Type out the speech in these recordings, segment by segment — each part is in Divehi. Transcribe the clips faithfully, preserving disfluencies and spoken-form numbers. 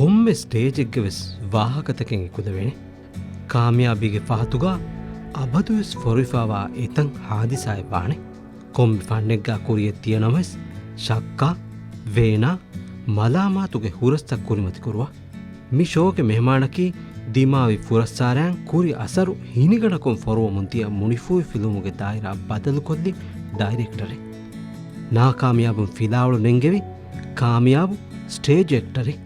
ކޮންމެ ސްޓޭޖެއްގެ ވެސް ވާހަކަތަކެއް އެކުލެވޭނެ. ކާމިޔާބީގެ ފަހަތުގަ އަބަދުވެސް ފޮރުވިފާވާ އެތަން ހާދިސާއެއް ވާނެ. ކޮންމެ ފަންނެއްގަ ކުރިއެއް ތިޔަނަމަވެސް، ޝައްކާ، ވޭނާ، މަލާމާތުގެ ހުރަސްތައް ކުރިމަތިކުރުވާ. މި ޝޯގެ މެހެމާނަކީ ދިމާވި ފުރައްސާރައިން ކުރި އަސަރު ހިނިގަނޑަކުން ފޮރުވަމުން ދިޔަ މުނިފޫހި ފިލުމުގެ ދާއިރާ ބަދަލުކޮށްލި ޑައިރެކްޓަރެއް. ނާކާމިޔާބުން ފިލާވަޅު ނެންގެވި ކާމިޔާބު ސްޓޭޖް އެކްޓަރެއް.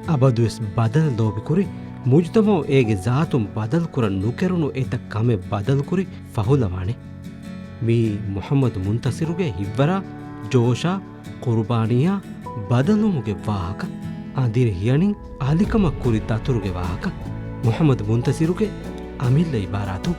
އަބަދުވެސް ބަދަލަށް ލޯބިކުރި މުޖުތަމަޢު އޭގެ ޒާތުން ބަދަލުކުރަން ނުކެރުނު އެތައް ކަމެއް ބަދަލުކުރި ފަހުލަވާނެ. މީ މުޙައްމަދު މުންތަޞިރުގެ ހިތްވަރާ، ޖޯޝާ، ޤުރުބާނީއާ ބަދަލުވުމުގެ ވާހަކަ. އަނދިރި ހިޔަނިން އަލިކަމަށް ކުރި ދަތުރުގެ ވާހަކަ. މުޙައްމަދު މުންތަޞިރުގެ އަމިއްލަ އިބާރާތު.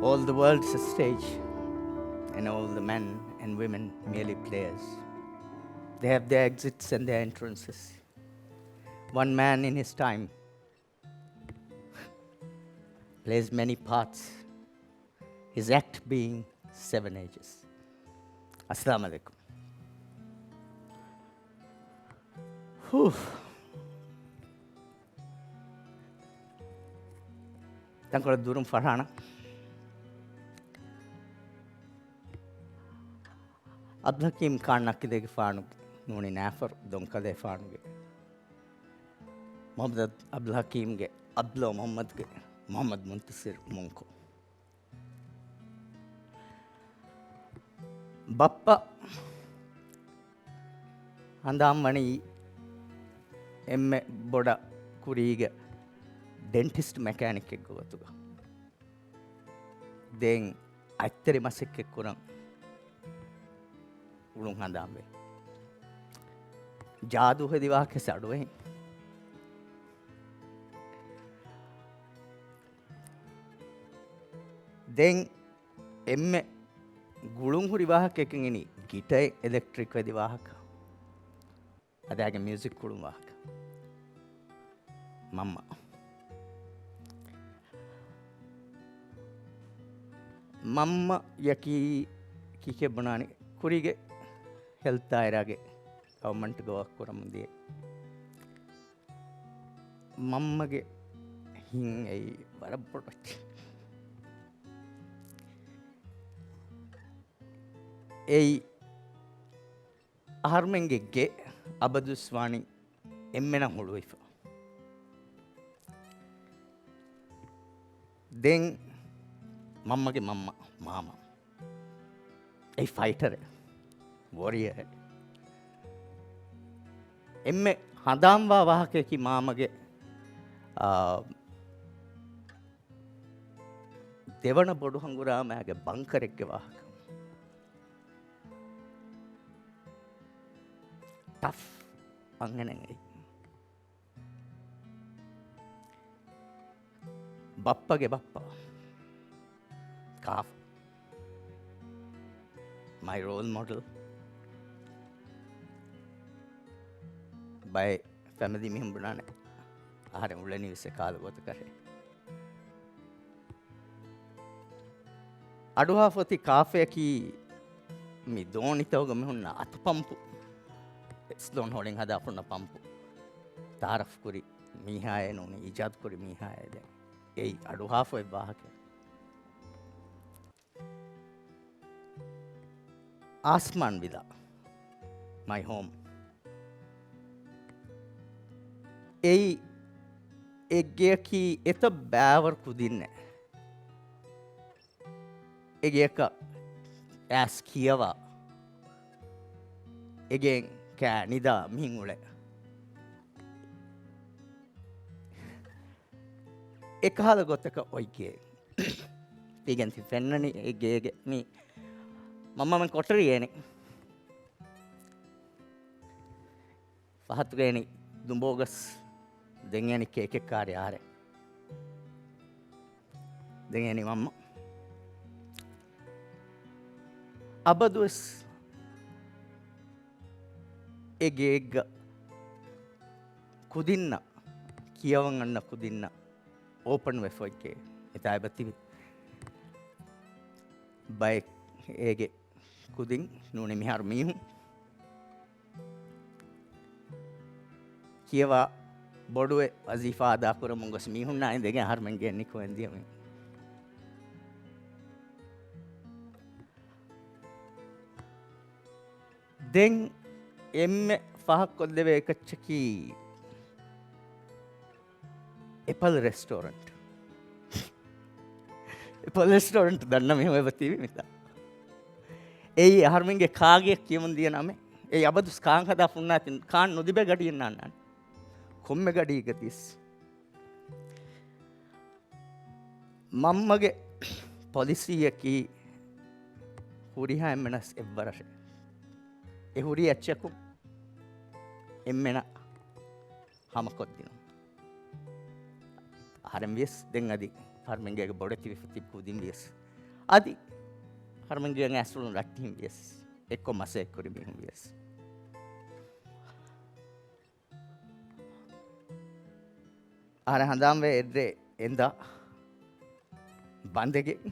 All the world's a stage, and all the men and women merely players. They have their exits and their entrances. One man in his time plays many parts, his act being seven ages. Assalamu alaikum. ހޫ. ތަންކޮޅެއް ދުރުން ފަރާނަ. އަބްދުލް ޙަކީމް ޚާން ނަކިލޭގެފާނު ނޫނީ ނާފަރު ދޮންކަލޭފާނުގެ، މުޙައްމަދު އަބްދުލް ޙަކީމްގެ އަބްދުލް މުޙައްމަދުގެ މުޙައްމަދު މުންތަޞިރު މުންކު. ބައްޕަ ހަނދާން ވަނީ އެންމެ ބޮޑަށް ކުރީގެ ޑެންޓިސްޓް މެކޭނިކެއްގެ ގޮތުގަ. ދެން އަތްތެރި މަސައްކަތް ކުރަން އުޅުން ހަނދާންވޭ. ޖާދޫ ހެދި ވާހަކަ ސަޑުވެހިން. ދެން އެންމެ ގުޅުން ހުރި ވާހަކައަކަށް އިނީ ގިޓަރެއް އެލެކްޓްރިކް ވެދި ވާހަކަ. އަދާގެ މިއުޒިކް ކުޅުން ވާހަކަ. މަންމަ. މަންމަޔަކީ ކީކޭ ބުނާނީ ކުރީގެ ހެލްތް ދާއިރާގެ ގަވަމަންޓްގަ ވާކް ކުރަމުން ދިޔަ. މަންމަގެ ހިތް އެއީ ވަރަށް ބޮޑު އެއްޗެއް. އެއީ އަހަރުމެންގެ ގެ އަބަދުވެސް ވާނީ އެންމެނަށް ހުޅުވިފަ. ދެން މަންމަގެ މަންމަ، މާމަ. އެއީ ފައިޓަރެއް، ވޮރިއަރެއް. އެންމެ ހަނދާންވާ ވާހަކަޔަކީ މާމަގެ، އާ، ދެވަނަ ބޮޑު ހަނގުރާމައިގެ ބަންކަރެއްގެ ވާހަކަ. ޓަފް އަންހެނެއް އެއީ. ބައްޕަގެ ބައްޕަ. ކާފަ. މައި ރޯލް މޮޑެލް. ބައެއް ފެމިލީ މީހުން ބުނާނެ އަހަރެން އުޅެނީ ވެސް އެ ކާލަ ގޮތަކަށޭ. އަޑުހާފަ އޮތީ ކާފަޔަކީ މި ދޯނިތަކުގަ މި ހުންނަ އަތު ޕަމްޕު، ސްލޯން ހޮޅިން ހަދާފަ ހުންނަ ޕަމްޕު ތައާރަފް ކުރި މީހާއޭ ނޫނީ، އީޖާދު ކުރި މީހާއޭ. ދެން އެއީ އަޑުހާފަ އޮތް ވާހަކަ. އާސްމާން ވިލާ، މައި ހޯމް. އެއީ އެ ގެއަކީ އެތައް ބައިވަރު ކުދިންނެއް. އެ ގެއަކަށް އައިސް ކިޔަވާ، އެ ގެއިން ކާ ނިދާ މިހިން އުޅޭ. އެކަހަލަ ގޮތަކަށް އޮތް ގެ. ތީގެން ތި ފެންނަނީ އެ ގޭގެ މި މަންމަމެން ކޮޓަރި އޭނި. ފަހަތުގައިނި ދުނބޯގަސް، ދެން އޭނި ކޭކެއް ކާރި އާރެ. ދެން އޭނި މަންމަ. އަބަދުވެސް އެ ގޭގަ ކުދިންނަށް، ކިޔަވަން އަންނަ ކުދިންނަށް އޯޕަން ވެފަ އޮތްގެ އެތާ އެބަ ތިބި. ބައެއް އޭގެ ކުދިން ނޫނީ މިހާރު މީހުން ކިޔަވާ ބޮޑުވެ ވަޒީފާ އަދާކުރަމުން ގޮސް މީހުންނާ އިނދެގެން އަހަރުމެންގެ ނިކުމެން ދިޔަ މީ. ދެން އެންމެ ފަހަށް ކޮށްލެވޭ އެކައްޗަކީ އެޕަލް ރެސްޓޯރެންޓް. އެޕަލް ރެސްޓޯރެންޓް ދަންނަ މީހުން އެބަ ތިބި މިތާ. އެއީ އަހަރުމެންގެ ކާގެއަށް ކިޔަމުން ދިޔަ ނަމެއް. އެއީ އަބަދުސް ކާން ހަދާ ފުންނާތި ކާން ނުލިބޭ ގަޑިއެއް ނާންނާނެ. ކޮންމެ ގަޑީގަ ދިޔަސް. މަންމަގެ ޕޮލިސީއަކީ ހުރިހާ އެންމެނަސް އެއްވަރަށޭ. އެ ހުރި އެއްޗަކު އެންމެނަށް ހަމަކޮށްދިނުން. އަހަރެން ވިޔަސް ދެން އަދި އަހަރުމެންގޭގެ ބޮޑެތި ވެފަ ތިބި ކުދިން ވިޔަސް އަދި އަހަރުމެންގޭގެ އައިސްފުޅުން ރައްޓެހިން ވިޔަސް އެއްކޮށް މަސައްކަތް ކުރި މީހުން ވިޔަސް. އަހަރެން ހަނދާންވޭ އެއްރޭ އެނދާ ބަނދެގެން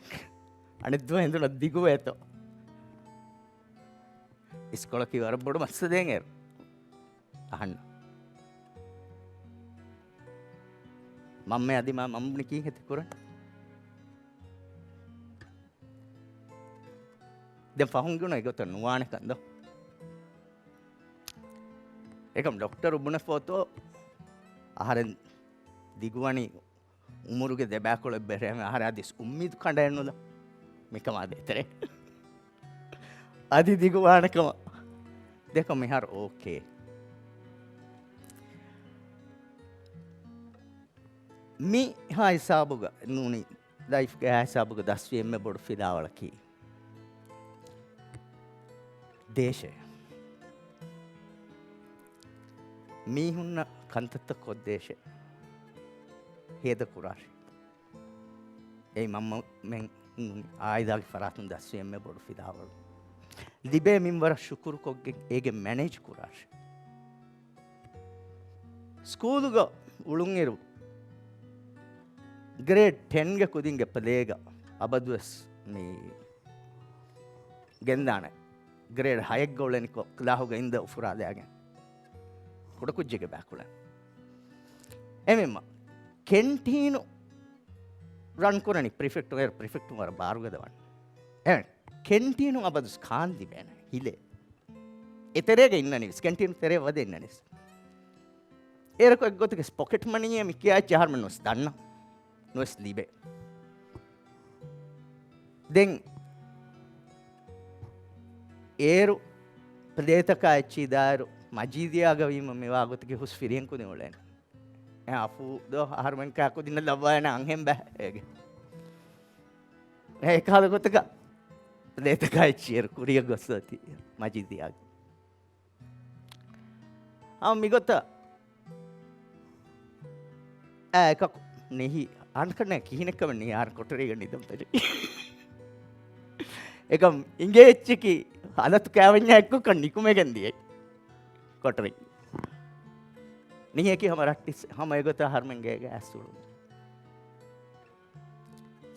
އަނެއްދުވަހު އެނދުނަށް ދިގުވޭތޯ. އިސްކޮޅަކީ ވަރަށް ބޮޑު މައްސަލައެއް އޭރު އަހަންނަށް. މަންމަ އަދި މާ މަންމަ ބުނި ކީއްހޭ ތި ކުރަން؟ ދެން ފަހުން ގުނަ އެގޮތަށް ނުވާނެ ކަންދޯ. އެކަމް ޑޮކްޓަރު ބުނެފޯތޯ އަހަރެން ދިގުވަނީ އުމުރުގެ ދެބައިކުޅަ ބެރޭ އަހަރެން އަދިސް އުއްމީދު ކަނޑައެއްނުލާ. މިކަމާ ދޭތެރޭ. އަދި ދިގުވާނެ ކަމަށް. ދެކޮ މިހާރު އޯކޭ. މި ހާ ހިސާބުގަ ނޫނީ ލައިފްގެ ހާ ހިސާބުގަ ދަސްވި އެންމެ ބޮޑު ފިލާވަޅަކީ ދޭށޭ. މީހުންނަށް ކަންތައްތައް ކޮށްދޭށޭ. ހޭދަ ކުރާށޭ. އެއީ މަންމަމެން އާއިލާގެ ފަރާތުން ދަސްވި އެންމެ ބޮޑު ފިލާވަޅު. ލިބޭ މިންވަރަށް ޝުކުރުކޮށްގެން އޭގެ މެނޭޖް ކުރާށޭ. ސްކޫލުގަ އުޅުންއިރު ގްރޭޑް ޓެންގެ ކުދިންގެ ޕްލޭގަ އަބަދުވެސް މި ގެންދާނެ. ގްރޭޑް ހައެއްގަ އުޅެނިކޮށް ކްލާހުގަ އިންދަ އުފުރާލާގެން ކުޑަކުއްޖެއްގެ ބައިކުޅެން. އެމެންމަ ކެންޓީނު ރަން ކުރަނީ ޕްރިފެކްޓު، އޭރު ޕްރިފެކްޓު ވަރަށް ބާރުގަދަވަން. އެ ކެންޓީނު އަބަދުސް ކާން ލިބޭނެ ހިލޭ. އެތެރޭގަ އިންނަނީވެސް، ކެންޓީނު ތެރޭ ވަދެ އިންނަނީވެސް. އޭރަކު އެއްގޮތަކަސް ޕޮކެޓް މަނީއެއް މި ކިޔާ އެއްޗެއް އަހަރުމެން ނުވެސް ދަންނަ، ނުވެސް ލިބޭ. ދެން އޭރު ޕްލޭތަކާ އެއްޗި ދާއިރު މަޖީދިޔާގަ ވީމަ މިވާގޮތަކީ ހުސް ފިރިހެން ކުދިން އުޅޭނެ. އެ އަފޫ ދޯ އަހަރުމެން ކާ ކުދިންނަށް ލައްވާއިނަ އަންހެން ބަ އޭގެ. އެ އެކާލަ ގޮތަކަށް ޕްލޭތަކާ އެއްޗިއެރު ކުރިޔަށް ގޮސް އޮތީ މަޖީދިޔާގެ. އާ، މިގޮތަށް އާ، އެކަކު ނިހި އަންކަންނަ ކިހިނެއްކަމެއް ނިހާރު ކޮޓަރީގަ ނިދަން ފެށި. އެކަމް އިނގޭ އެއްޗަކީ ހަލަތު ކާވެންޏާ އެއްކޮށްކަން ނިކުމެގެން ދިޔަ ކޮޓަރީ. ނިހިއަކީ ހަމަ ރައްޓިސް، ހަމަ އެގޮތަށް ހަރުމެންގޭގެ އައިސްއުޅުން.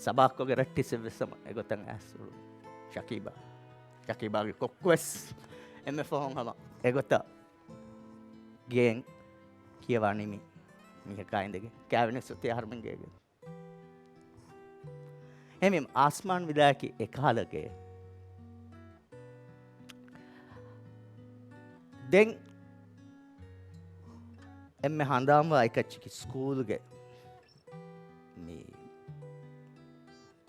ސަބާކޮގެ ރައްޓިސެއްވެސް ހަމަ އެގޮތަށް އައިސް އުޅުން. ޝަކީބާ. ޝަކީބާގެ ކޮއްކޮވެސް އެންމެ ފަހުން ހަމަ އެގޮތަށް ގެއިން ކިޔަވާ ނިމި މީހަކާ އިނދެގެން ކާވެނެސް އޮތީ އަހަރުމެން ގޭގެ. އެމީ އާސްމާން ވިލާއަކީ އެކަހަލަ ގެ. ދެން އެންމެ ހަނދާންވާ އެކައްޗަކީ ސްކޫލްގެ މި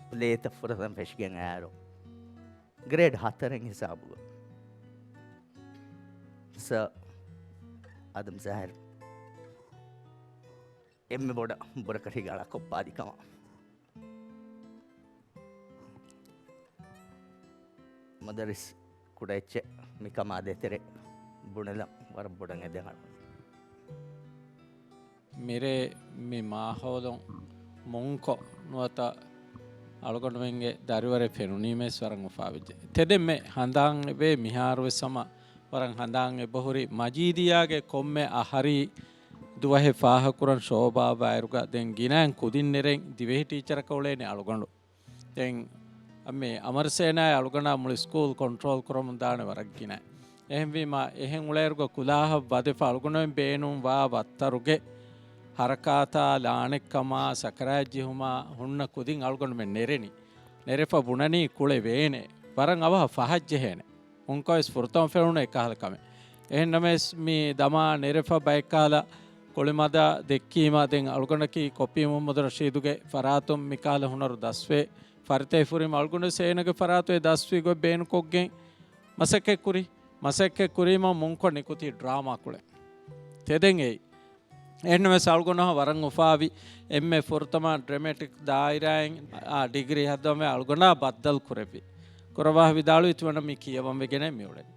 ޕްލޭތައް ފުރަތަމަ ފެށިގެން އައިރު، ގްރޭޑް ހަތަރެއް ހިސާބުގަ ސަރ އާދަމް ޒާހިރު އެންމެ ބޮޑަށް ބުރަކަށި ގަޅާ ކޮށްޕާލި ކަމަށް. މުދައްރިސް ކުޑަ އެއްޗެއް މިކަމާ ދޭތެރޭ ބުނެލަން ވަރަށް ބޮޑަށް އެދެން އަޅުން. މިރޭ މި މާހައުލުން މޮންކޮށް ނުވަތަ އަޅުގަނޑުމެންގެ ދަރިވަރެއް ފެނުނީމައިސް ވަރަށް އުފާވެއްޖެ. ތެދެއްމެ ހަނދާން އެބޭ މިހާރުވެސް ހަމަ ވަރަށް ހަނދާން އެބަހުރި. މަޖީދިޔާގެ ކޮންމެ އަހަރީ ދުވަހެއް ފާހަގަކުރަން ޝޯބާ ބާއިރުގަ ދެން ގިނައިން ކުދިން ނެރެން ދިވެހި ޓީޗަރަކަށް އުޅޭނެ އަޅުގަނޑު. ދެން މި އަމަރުސޭނާއި އަޅުގަނޑާ މުޅި ސްކޫލް ކޮންޓްރޯލް ކުރަމުން ދާނެ ވަރަށް ގިނަ. އެހެންވީމަ، އެހެން އުޅޭއިރުގަ ކުލާހަށް ވަދެފަ އަޅުގަނޑުމެން ބޭނުން ވާ ވައްތަރުގެ ހަރަކާތާ، ލާނެއްކަމާ، ސަކަރާތް ޖެހުމާ ހުންނަ ކުދިން އަޅުގަނޑުމެން ނެރެނީ. ނެރެފަ ބުނަނީ ކުޅެ ވޭނެ. ވަރަށް އަވަހަށް ފަހަށް ޖެހޭނެ. މުންކޮވެސް ފުރަތަމަ ފެނުނު އެކަހަލަ ކަމެއް. އެހެންނަމަވެސް، މި ދަމާ ނެރެފަ ބައެއްކަހަލަ ކުޅިމަދާ ދެއްކީމަ، ދެން އަޅުގަނޑަކީ ކޮޕީ މުހައްމަދު ރަޝީދުގެ ފަރާތުން މިކަހަލަ ހުނަރު ދަސްވޭ. ފަރިތައް ފުރީމަ އަޅުގަނޑު ސޭނަގެ ފަރާތު އެ ދަސްވި ގޮތް ބޭނުކޮށްގެން މަސައްކަތް ކުރި. މަސައްކަތް ކުރީމަ މުންކޮށް ނިކުތީ ޑްރާމާ ކުޅެ. ތެދެން އެއީ. އެހެންނަމަވެސް އަޅުގަނޑު ވަރަށް އުފާވި އެންމެ ފުރަތަމަ ޑްރަމެޓިކް ދާއިރާއިން އާ ޑިގްރީ ހައްދަވަމޭ އަޅުގަނޑާ ބައްދަލު ކުރެއްވި. ކުރަވާ ވިދާޅުވި ތިމަންނަ މި ކިޔަވަން ވެގެނޭ މި އުޅެނީ.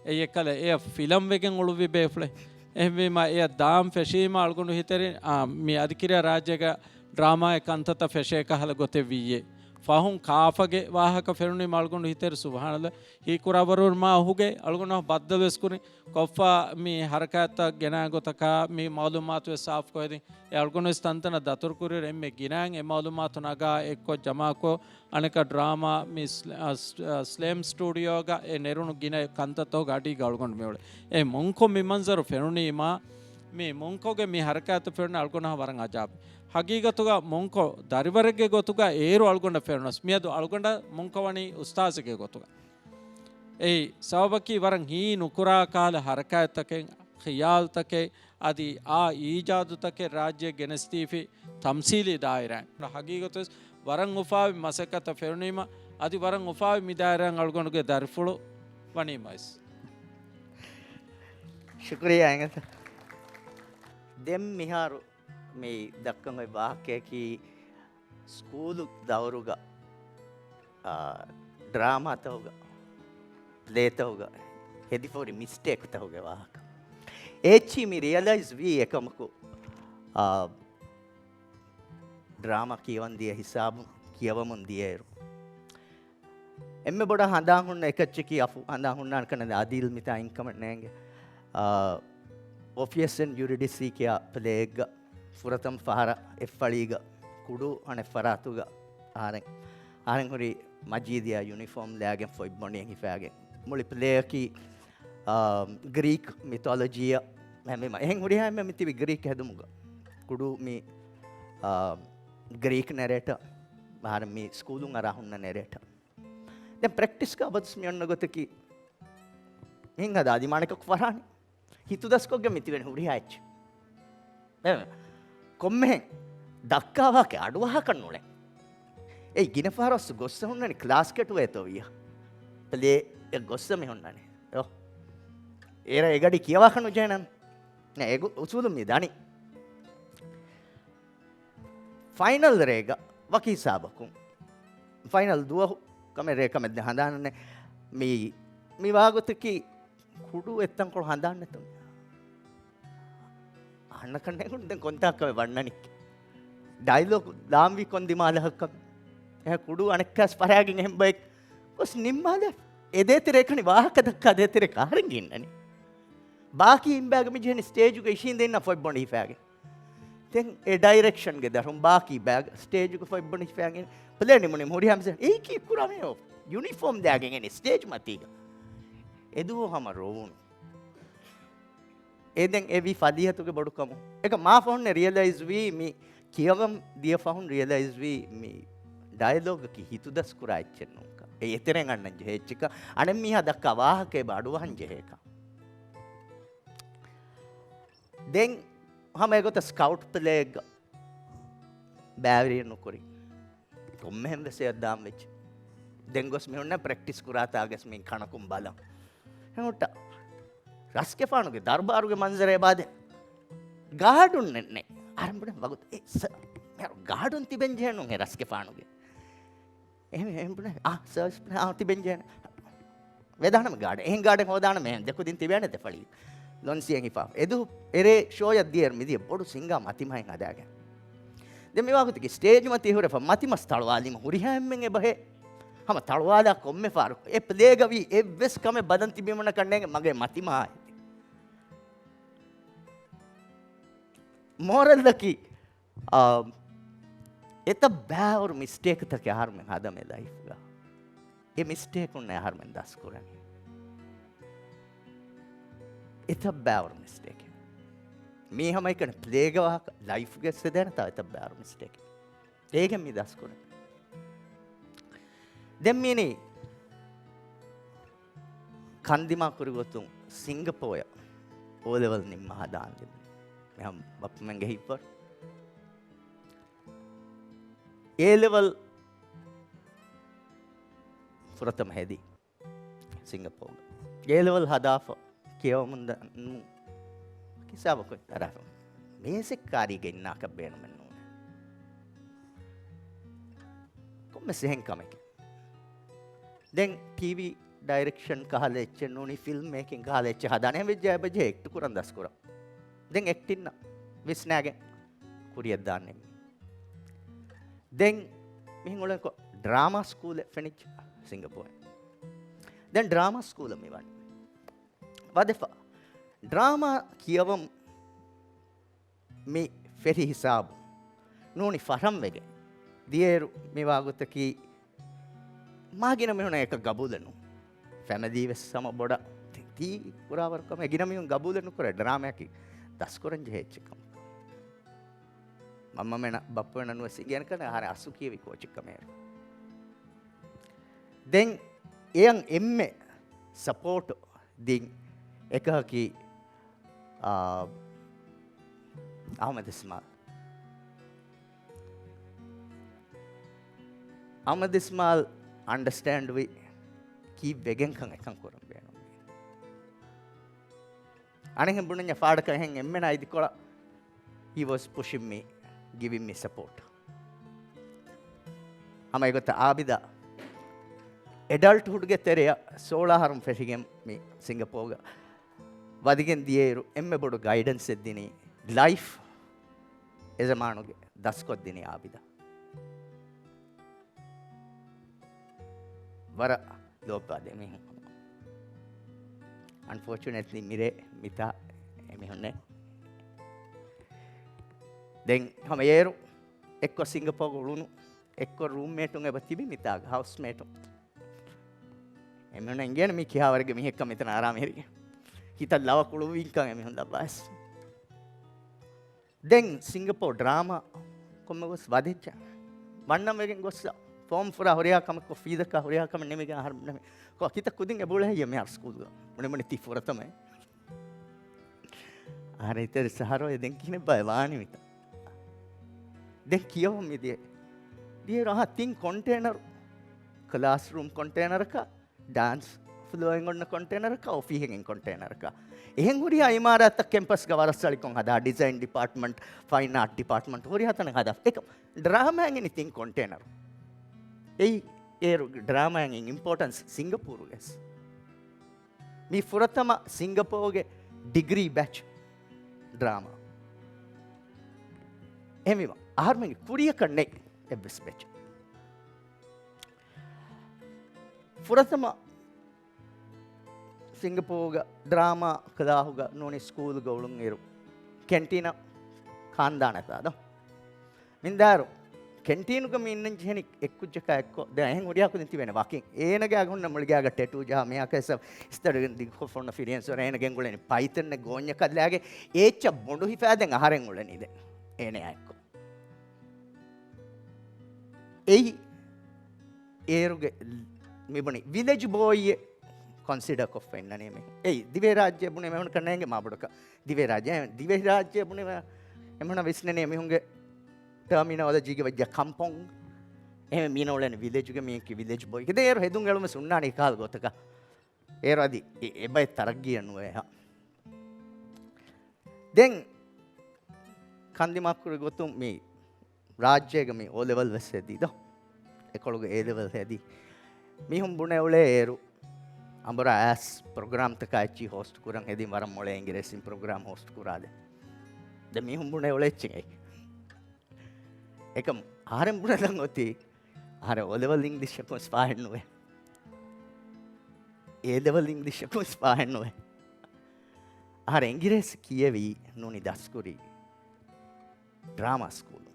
އެއީ އެއްކަލަ އެޔަށް ފިލަން ވެގެން އުޅުއްވި ބޭފުޅެއް. އެހެންވީމަ އެޔަށް ދާން ފެށީމަ އަޅުގަނޑު ހިތެރި، އާ، މި އަދި ކިރިޔާ ރާއްޖޭގަ ޑްރާމާއެއް ކަންތައްތައް ފެށޭ ކަހަލަ ގޮތެއް ވިއްޔޭ. ފަހުން ކާފަގެ ވާހަކަ ފެނުނީމަ އަޅުގަނޑު ހިތެރި ސުބްހާނަﷲ. ހީކުރާވަރުން މާ އުހުގެ އަޅުގަނޑު ބައްދަލުވެސް ކުރިން. ކޮށްފަ މި ހަރަކާތްތައް ގެނާ ގޮތަކާ މި މައުލޫމާތުވެސް ސާފުކޮށް ހެދިން. އެ އަޅުގަނޑުވެސް ތަންތަނަށް ދަތުރުކުރިއިރު އެންމެ ގިނައިން އެ މައުލޫމާތު ނަގާ އެއްކޮށް ޖަމާކޮށް، އަނެކާ ޑްރާމާ މި ސް-، އަ، ސް-، އަ، ސްލޭމް ސްޓޫޑިއޯގަ އެ ނެރުނު ގިނަ ކަންތައްތަކުގެ އަޑީގަ އަޅުގަނޑު މިއުޅެ. އެ މުންކޮށް މި މަންޒަރު ފެނުނީމާ، މި މުންކޮގެ މި ހަރަކާތު ފެނުނީ އަޅުގަނޑަށް ވަރަށް އަޖާބު. ހަގީގަތުގަ މުންކޮށް ދަރިވަރެއްގެ ގޮތުގަ އޭރު އަޅުގަނޑަށް ފެނުނަސް، މިއަދު އަޅުގަނޑަށް މުންކޮށް ވަނީ އުސްތާޒެއްގެ ގޮތުގަ. އެއީ ސަބަބަކީ ވަރަށް ހީ ނުކުރާ ކަހަލަ ހަރަކާތްތަކެއް، ޚިޔާލުތަކެއް، އަދި އާ އީޖާދުތަކެއް ރާއްޖެ ގެނެސްދީފި ތަމްސީލީ ދާއިރާއިން. ހަގީގަތުވެސް ވަރަށް އުފާވި މަސައްކަތަށް ފެނުނީމަ، އަދި ވަރަށް އުފާވި މި ދާއިރާއިން އަޅުގަނޑުގެ ދަރިފުޅު ވަނީމަވެސް. ޝުކުރިއްޔާ އެނގޭތަ؟ ދެން މިހާރު މި ދައްކަން އޮތް ވާހަކައަކީ، ސްކޫލު ދައުރުގަ، އާ، ޑްރާމާތަކުގަ، ޕްލޭތަކުގަ ހެދިފަހުރި މިސްޓޭކްތަކުގެ ވާހަކަ. އޭޗީ މި ރިއަލައިޒް ވީ އެކަމަކު، އާ، ޑްރާމާ ކިޔަވަން ދިޔަ ހިސާބުން ކިޔަވަމުން ދިޔައިރު. އެންމެ ބޮޑަށް ހަނދާން ހުންނަ އެކައްޗަކީ އަފު ހަނދާން ހުންނާނެ ކަން އަދީލް މިތާ އިން ކަމެއް ނޭނގެ. އާ، އޮފިއަސް އެންޑް ޔުޑިޑިސީ ކިޔާ ޕްލޭއެއްގަ ފުރަތަމަ ފަހަރަށް އެއްފަޅީގަ ކުޑޫ އަނެއް ފަރާތުގަ އަހަރެން، އަހަރެން ހުރި މަޖީދިޔާ ޔުނިފޯމް ލާގެން ފޮތް ބޮނޑިއެއް ހިފާގެން. މުޅި ޕްލޭއަކީ، އާ، ގްރީކް މިތޮލޮޖީއަށް ހަމަ އެހެން ހުރިހާ އެންމެ މިތިބި ގްރީކް ހެދުމުގަ ކުޑޫ މި، އާ، ގްރީކް ނެރޭޓަ، އަހަރެން މި ސްކޫލުން އަރާ ހުންނަ ނެރޭޓަ. ދެން ޕްރެކްޓިސްގަ އަބަދުސް މި އޮންނަ ގޮތަކީ، މިހެން ހަދާ ދިމާނަކަކު ފަރާނެ. ހިތުދަސްކޮށްގެން މި ތިބެން ހުރިހާ އެއްޗެއް. އެ، ކޮންމެހެން ދައްކާ ވާހަކަ އަޑުއަހާކަށް ނޫޅެ. އެއީ ގިނަ ފަހަރަސް ގޮއްސަ ހުންނަނީ ކްލާސް ކެޓުވޭތޯ ވިޔަ. ޕްލޭ އެ ގޮއްސަ މި ހުންނަނީ. އޯ. އޭރަ އެގަޑި ކިޔަވާކަށް ނުޖެހެނަން. ނަ، އެގު އުސޫލު މި ދަނީ. ފައިނަލް ރޭގަ ވަކި ހިސާބަކުން. ފައިނަލް ދުވަހު ކަމެއް ރޭ ކަމެއް ދެ ހަނދާންނެ މި، މި ވާގޮތަކީ ކުޑޫ އެއްތަންކޮޅު ހަނދާން ނެތުން. އަހަންނަކަށް ނޭނގުނު ދެން ކޮންތާކަމެއް ވަންނަނިކެ. ޑައިލޮގް ލާންވީ ކޮން ދިމާލަހަކަށް. އެހެން ކުޑޫ އަނެއްކާސް ފަރާގެން އެހެން ބައެއް ގޮސް ނިންމާލެ. އެ ދޭތެރޭ ކަނި ވާހަކަ ދައްކާ ދޭތެރޭ ކަހަރެން ގެންނަނީ. ބާކީ އިންބާގެ މި ޖެހެނީ ސްޓޭޖުގަ އިށީނދެ އިންނަ ފޮތް ބޮނޑި ހިފާގެން. ދެން އެ ޑައިރެކްޝަންގެ ދަށުން ބާކީ ބައި ސްޓޭޖުގަ ފޮތް ބޮނޑި ހިފާގެން ޕްލޭ ނިމުނީމަ ހުރިހާ މިސް އެއީކީ ކުރާ މީހުން ޔުނީފޯމް ދާގެން އެނީ ސްޓޭޖް މަތީގަ. އެދުވަހު ހަމަ ރޮވުނު. އެ ދެން އެ ވީ ފަޟީޙަތުގެ ބޮޑުކަމުން. އެކަ މާ ފަހުންނެ ރިއަލައިޒް ވީ މި ކިޔަވަން ދިޔަ ފަހުން ރިއަލައިޒް ވީ މި ޑައިލޮގަކީ ހިތުދަސްކުރާ އެއްޗެއް ނޫންކަން. އެ އެތެރެއިން އަންނަން ޖެހޭ އެއްޗަކަށް. އަނެއް މީހާ ދައްކާ ވާހަކަ އެބަ އަޑުއަހަން ޖެހޭކަން. ދެން ހަމަ އެގޮތަށް ސްކައުޓް ޕްލޭއެއްގަ ބައިވެރިއެއް ނުކުރި. ކޮންމެހެން ވެސް އެއަށް ދާން ވެއްޖެ. ދެން ގޮސް މި ހުންނަ ޕްރެކްޓިސް ކުރާތާ ގެސް މި ކަނަކުން ބަލަން. ހެން ހުއްޓަ. ރަސްގެފާނުގެ ދަރުބާރުގެ މަންޒަރެއް ބާދެ. ގާޑުން ނެއް ނެ. އަރަނބުނެ ވަގުތު. އެ ސަ-، މިހާރު ގާޑުން ތިބެން ޖެހެނުން އެ ރަސްގެފާނުގެ. އެހެން، އެހެން ބުނެ، އާ، ސާވިސް ބުނެ، އާ، ތިބެން ޖެހެނެ. ވެދާނަމަ ގާޑެ. އެހެން ގާޑެއް ހޯދާނަމަ އެހެން ދެކުދިން ތިބޭނެ ދެފަޅި. ލޮންސިއެއް ހިފާ. އެދު އެރޭ ޝޯޔަށް ދިޔައިރު މިދިޔަ ބޮޑު ސިންގާ މަތިމަހެއް ހަދާގެން. ދެން މިވާގޮތަކީ ސްޓޭޖް މަތީ ހުރެފަ މަތިމަސް ތަޅުވާލީމަ ހުރިހާ އެންމެން އެބަހޭ. ހަމަ ތަޅުވާލާ ކޮންމެ ފާރު އެ ޕްލޭގަ ވީ އެއްވެސް ކަމެއް ބަލަން ތިބީމުނަކަށް ނޭނގެ މަގޭ މަތިމާ އެދި. މޯރަލްއަކީ، އާ، އެތައް ބާވަރު މިސްޓޭކްތަކެއް އަހަރުމެން ހަދަމޭ ލައިފްގަ. އެ މިސްޓޭކުންނޭ އަހަރުމެން ދަސްކުރަނީ. އެތައް ބާވަރު މިސްޓޭކެއް. މީ ހަމައެކަނި ޕްލޭގަ ވާހަކަ ލައިފްގެ ސެދޭނެ ތާ އެތައް ބާވަރު މިސްޓޭކެއް. އޭގެ މި ދަސްކުރަނީ. ދެން މީނީ ކަންދިމާ ކުރި ގޮތުން ސިންގަޕޯޔަށް އޯ ލެވެލް ނިންމާ ހަދާން ދިން. މިހާ ބައްޕަމެންގެ ހިތްވަރު. އޭ ލެވެލް ފުރަތަމަ ހެދި ސިންގަޕޯގަ. އޭ ލެވެލް ހަދާފަ ކިޔަވަމުން ދަ-، ނު-، ހިސާބަކޮށް ދަރާފަ. މޭޒެއް ކާރީގަ އިންނާކަށް ބޭނުމެއް ނޫނޭ. ކޮންމެސް އެހެން ކަމެކެއް. ދެން ޓީވީ ޑައިރެކްޝަން ކަހަލަ އެއްޗެއް ނޫނީ، ފިލްމް މޭކިން ކަހަލަ އެއްޗެއް ހަދާނެ. އެހެން ވެއްޖެ އެބަޖެހޭ އެކްޓް ކުރަން ދަސްކުރަން. ދެން އެކްޓިންނަށް ވިސްނާގެން ކުރިއަށް ދާން ނިންމި. ދެން މިހެން އުޅެންކޮށް ޑްރާމާ ސްކޫލެއް ފެނިއްޖެ ސިންގަޕޯރު. ދެން ޑްރާމާ ސްކޫލަށް މި ވަނީ. ވަދެފަ ޑްރާމާ ކިޔަވަން މި ފެށި ހިސާބު ނޫނީ ފަށަން ވެގެން. ދިޔައިރު މި ވާގޮތަކީ މާ ގިނަ މީހުންނަށް އެކަ ގަބޫލެއް ނޫން. ފެމިލީ ވެސް ހަމަ ބޮޑަށް ތި-، ތީ ކުރާވަރު ކަމެއް ގިނަ މީހުން ގަބޫލެއް ނުކުރޭ ޑްރާމާއަކީ ދަސްކުރަން ޖެހޭ އެއްޗެއް ކަމަކަށް. މަންމަމެނަށް ބައްޕަމެނަށް ނުވެސް އިނގޭނެ ކަން އަހަރެން އަސު ކިޔެވި ކޯޗެއް ކަމޭރު. ދެން އެޔަށް އެންމެ ސަޕޯޓް ދިން އެކަކީ، އާ، އަހުމަދު އިސްމާލް. އަހުމަދު އިސްމާލް އަންޑަސްޓޭންޑްވި ކީއްވެގެންކަން އެކަން ކުރަން ބޭނުންވީ. އަނެއްހެން ބުނަންޏާ ފާޑަކަށް އެހެން އެންމެނާ އިދިކޮޅަށް he was pushing me, giving me support. ހަމަ އެގޮތަށް އާބިދާ އެޑަލްޓްހުޑްގެ ތެރެއަށް ސޯޅަ އަހަރުން ފެށިގެން މި ސިންގަޕޯގަ ވަދެގެން ދިޔައިރު އެންމެ ބޮޑު ގައިޑެންސެއް ދިނީ ލައިފް އެ ޒަމާނުގެ ދަސްކޮށްދިނީ އާބިދާ. ވަރަށް ލޯބިވާ ދެ މީހުން. އަންފޯޗުނޭޓްލީ މިރޭ މިތާ އެމީހުންނެއް. ދެން ހަމަ އޭރު އެއްކޮށް ސިންގަޕޯގަ އުޅުނު އެއްކޮށް ރޫމްމޭޓުން އެބަ ތިބި މިތާގަ ހައުސްމޭޓުން. އެމީހުންނަށް އިނގޭނެ މީ ކިހާވަރެއްގެ މީހެއްކަން މިތަނަށް އަރާމެހިރި. ހިތަށް ލަވަ ކުޅުވިންކަން އެމީހުން ލައްވާސް. ދެން ސިންގަޕޯ ޑްރާމާ ކޮންމެ ގޮސް ވަދެއްޖެ. ވަންނަން ވެގެން ގޮއްސަ. ފޯމް ފުރާ ހުރިހާ ކަމެއްކޮށް ފީދަކާ ހުރިހާ ކަމެއް ނިމިގެން އަހަރު ނިމި. ކޮ ކިތައް ކުދިން އެބުޅެ ހެއްޔެ މިހާރު ސްކޫލްގަ. މުނި މުނި ތީ ފުރަތަމައެއް. އަހަރެން އިތަރި ސަހަރޯ އެ ދެން ކިހިނެއްބާ ވާނީ މިތަ. ދެން ކިޔަވަން މި ދިޔަ. ދިޔައިރު އަހާ ތިން ކޮންޓޭނަރު. ކްލާސްރޫމް ކޮންޓޭނަރަކާ ޑާންސް ފްލޯއިން އޮންނަ ކޮންޓޭނަރަކާ، އޮފީހެއް އިން ކޮންޓޭނަރަކާ. އެހެން ހުރިހާ އިމާރާތްތައް ކެމްޕަސްގަ ވަރަށް ސަޅިކޮށް ހަދާ، ޑިޒައިން ޑިޕާޓްމަންޓް، ފައިން އާޓް ޑިޕާޓްމަންޓް، ހުރިހާ ތަނެއް ހަދާ. އެކަމް ޑްރާމާއިން އިނީ ތިން ކޮންޓޭނަރު. އެއީ އޭރު ޑްރާމާއިން އިން އިމްޕޯޓަންސް ސިންގަޕޫރުގަސް. މީ ފުރަތަމަ ސިންގަޕޯގެ ޑިގްރީ ބެޗް ޑްރާމާ. އެހެންވީމަ އަހަރުމެންގެ ކުރިޔަކަށް ނެތް އެއްވެސް ބެޗެއް. ފުރަތަމަ ސިންގަޕޯގަ ޑްރާމާ ކްލާހުގަ ނޫނީ ސްކޫލްގަ އުޅުންއިރު ކެންޓީނަށް ކާންދާނެތާ ދޯ؟ މިންދާރު ކެންޓީނުގަ މި އިންނަން ޖެހެނީ އެއްކުއްޖަކާ އެއްކޮށް. ދެން އެހެން ހުރިހާ ކުދިން ތިބޭނެ ވަކިން. އޭނަގެ އަގުންނަ މުޅިގާގަ ޓެޓޫ ޖަހާ މިހާ ކެސަ އިސްތަޑުގެން ދިގުކޮށް ފޮންނަ ފިރިހެން ސޮރަ އޭނަގެން ގުޅެނީ ޕައިތަންނެއް ގޯންޏަކަށް ލާގެ އޭއްޗަށް ބޮނޑު ހިފާދެން އަހަރެން އުޅެނީ ދެން އޭނަޔާ އެއްކޮށް. އެއީ އޭރުގެ މިބުނި ވިލެޖް ބޯއިއެއް ކޮންސިޑަރ ކޮށްފަ އިންނަނީ މީ. އެއީ ދިވެހިރާއްޖެ ބުނި މެހުން ކަންނޭނގެ މާބޮޑަކަށް. ދިވެހިރާއްޖެ، ދިވެހިރާއްޖެ ބުނި މެ-، އެމުނަ ވިސްނެނީ މީހުންގެ ޓަރމިނޯލޮޖީގެ ވެއްޖެ ކަމްޕޮން. އެހެން މީނަ އުޅެނީ ވިލެޖުގެ މީހަކީ ވިލެޖް ބޯއި. ދެން އޭރު ހެދުން އެޅުމެސް ހުންނާނީ ކާލް ގޮތަކަށް. އޭރު އަދި އެ-، އެބައެއް ތަރައްގީއެއް ނުވޭ ހާ. ދެން ކަންދިމާކުރި ގޮތުން މި ރާއްޖޭގަ މި އޯ ލެވެލް ވެސް ހެދީ ދޯ. އެކޮޅުގަ އޭ ލެވެލް ހެދީ. މީހުން ބުނެ އުޅޭ އޭރު އަނބުރާ އައިސް ޕްރޮގްރާމްތަކާ އެއްޗިހި ހޯސްޓް ކުރަން ހެދީ ވަރަށް މޮޅޭ އިނގިރޭސިން ޕްރޮގްރާމް ހޯސްޓް ކުރާދޭ. ދެން މީހުން ބުނެ އުޅެ އެއްޗެއް އެއީ. އެކަމް އަހަރެން ބުނެލަން އޮތީ އަހަރެން އޯލެވެލް އިންގްލިޝަކުން ސްޕާހެއްނުވޭ. އޭލެވެލް އިންގްލިޝަކުން ސްޕާހެއްނުވޭ. އަހަރެން އިނގިރޭސި ކިޔެވި ނޫނީ ދަސްކުރީ ޑްރާމާ ސްކޫލު.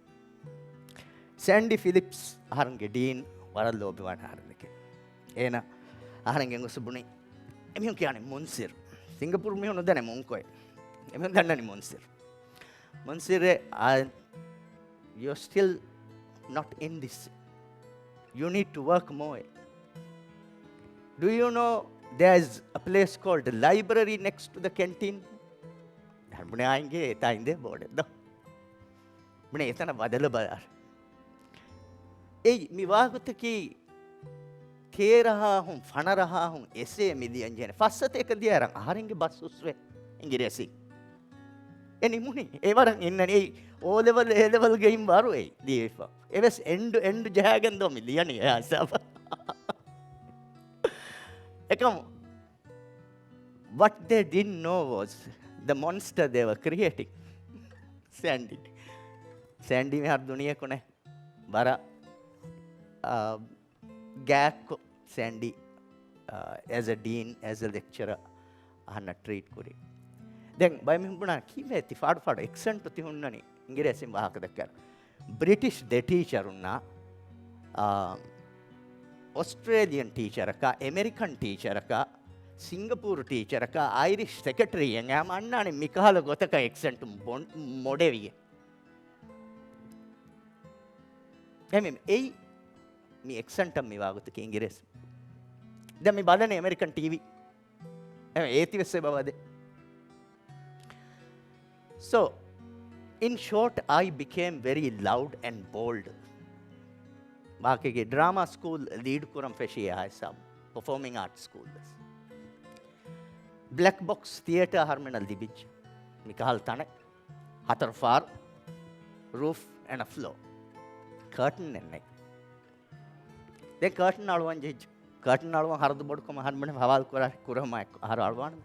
ސޭންޑީ ފިލިޕްސް އަހަރުންގެ ޑީން ވަރަށް ލޯބިވާނެ އަހަރެންނެކެ. އޭނަ އަހަރެން ގެންގޮސް ބުނި، އެމީހުން ކިޔާނެ މުންސިރް. ސިންގަޕޫރު މީހުން ނުދަނެ މުންކޮއެ. އެމީހުން ދަންނަނީ މުންސިރް. މުންސިރެ، އާ، you're still not in this. You need to work more. Do you know there's a place called library next to the canteen? ބުނެ އާއިނގޭ އެތާ އިނދޭ ބޯޑެއް ދޯ. ބުނެ އެތަނަށް ވަދެލަ ބަލާރ. އެއީ މި ވާގޮތަކީ ތޭރަ ހާހުން، ފަނަރަ ހާހުން އެސޭ މި ލިޔަން ޖެހޭނެ. ފައްސަތޭކަ ލިޔާރަން އަހަރެންގެ ބަސް ހުސްވޭ އިނގިރޭސި. އެ ނިމުނީ. އެ ވަރަށް އިންނަނީ. އެއީ އޯލެވެލް، އޭލެވެލްގެ އިން ވަރު އެއީ ލިޔެފަ. އެވެސް އެންޑު، އެންޑު ޖަހާގެން ދޯ މި ލިޔަނީ އެ ހިސާބަށް. އެކަމު، what they didn't know was the monster they were creating. ސޭންޑީ. ސޭންޑީ މިހާރު ދުނިޔެކުނެ. ވަރަށް، އާ، ގާތްކޮށް ސޭންޑީ، އާ، as a dean, as a lecturer އަހަންނަށް ޓްރީޓް ކުރި. ދެން ބައެއް މީހުން ބުނާ ކީއްވެ ތި ފާޑު ފާޑު އެކްސެންޓު ތި ހުންނަނީ އިނގިރޭސިން ވާހަކަ ދައްކާ. ބްރިޓިޝް ދެ ޓީޗަރުންނާ، އާ، އޮސްޓްރޭލިއަން ޓީޗަރަކާ، އެމެރިކަން ޓީޗަރަކާ، ސިންގަޕޫރު ޓީޗަރަކާ، އައިރިޝް ސެކްރެޓަރީއެއް އަހަންނާނެ މިކަހަލަ ގޮތަކަށް އެކްސެންޓު ބޮން-، މޮޑެވިއެ. އެމެ-، އެއީ މި އެކްސެންޓަށް މި ވާގޮތަކީ އިނގިރޭސި. ދެން މި ބަލަނީ އެމެރިކަން ޓީވީ. އެމެ އޭތި ވެސް އެބަ ވަދެ. So, in short, I became very loud and bold. ވާހަކައިގެ ޑްރާމާ ސްކޫލް ލީޑް ކުރަން ފެށީ އެހާ ހިސާބު. ޕަފޯމިން އާޓް ސްކޫލް ވެސް. ބްލެކް ބޮކްސް ތިއޭޓާ އަހަރުމެންނަށް ލިބިއްޖެ. މިކަހަލަ ތަނެއް. ހަތަރު ފާރު، ރޫފް އެންޑް ފްލޯ. ކާޓަން އެއް ނެތް. ދެން ކާޓަން އަޅުވަން ޖެހިއްޖެ. ކާޓަން އަޅުވަން ހަރަދު ބޮޑުކަމަށް އަހަރުމެން ހަވާލު ކުރާ، ކުރަމާ އަހަރު އަޅުވާނަމޭ.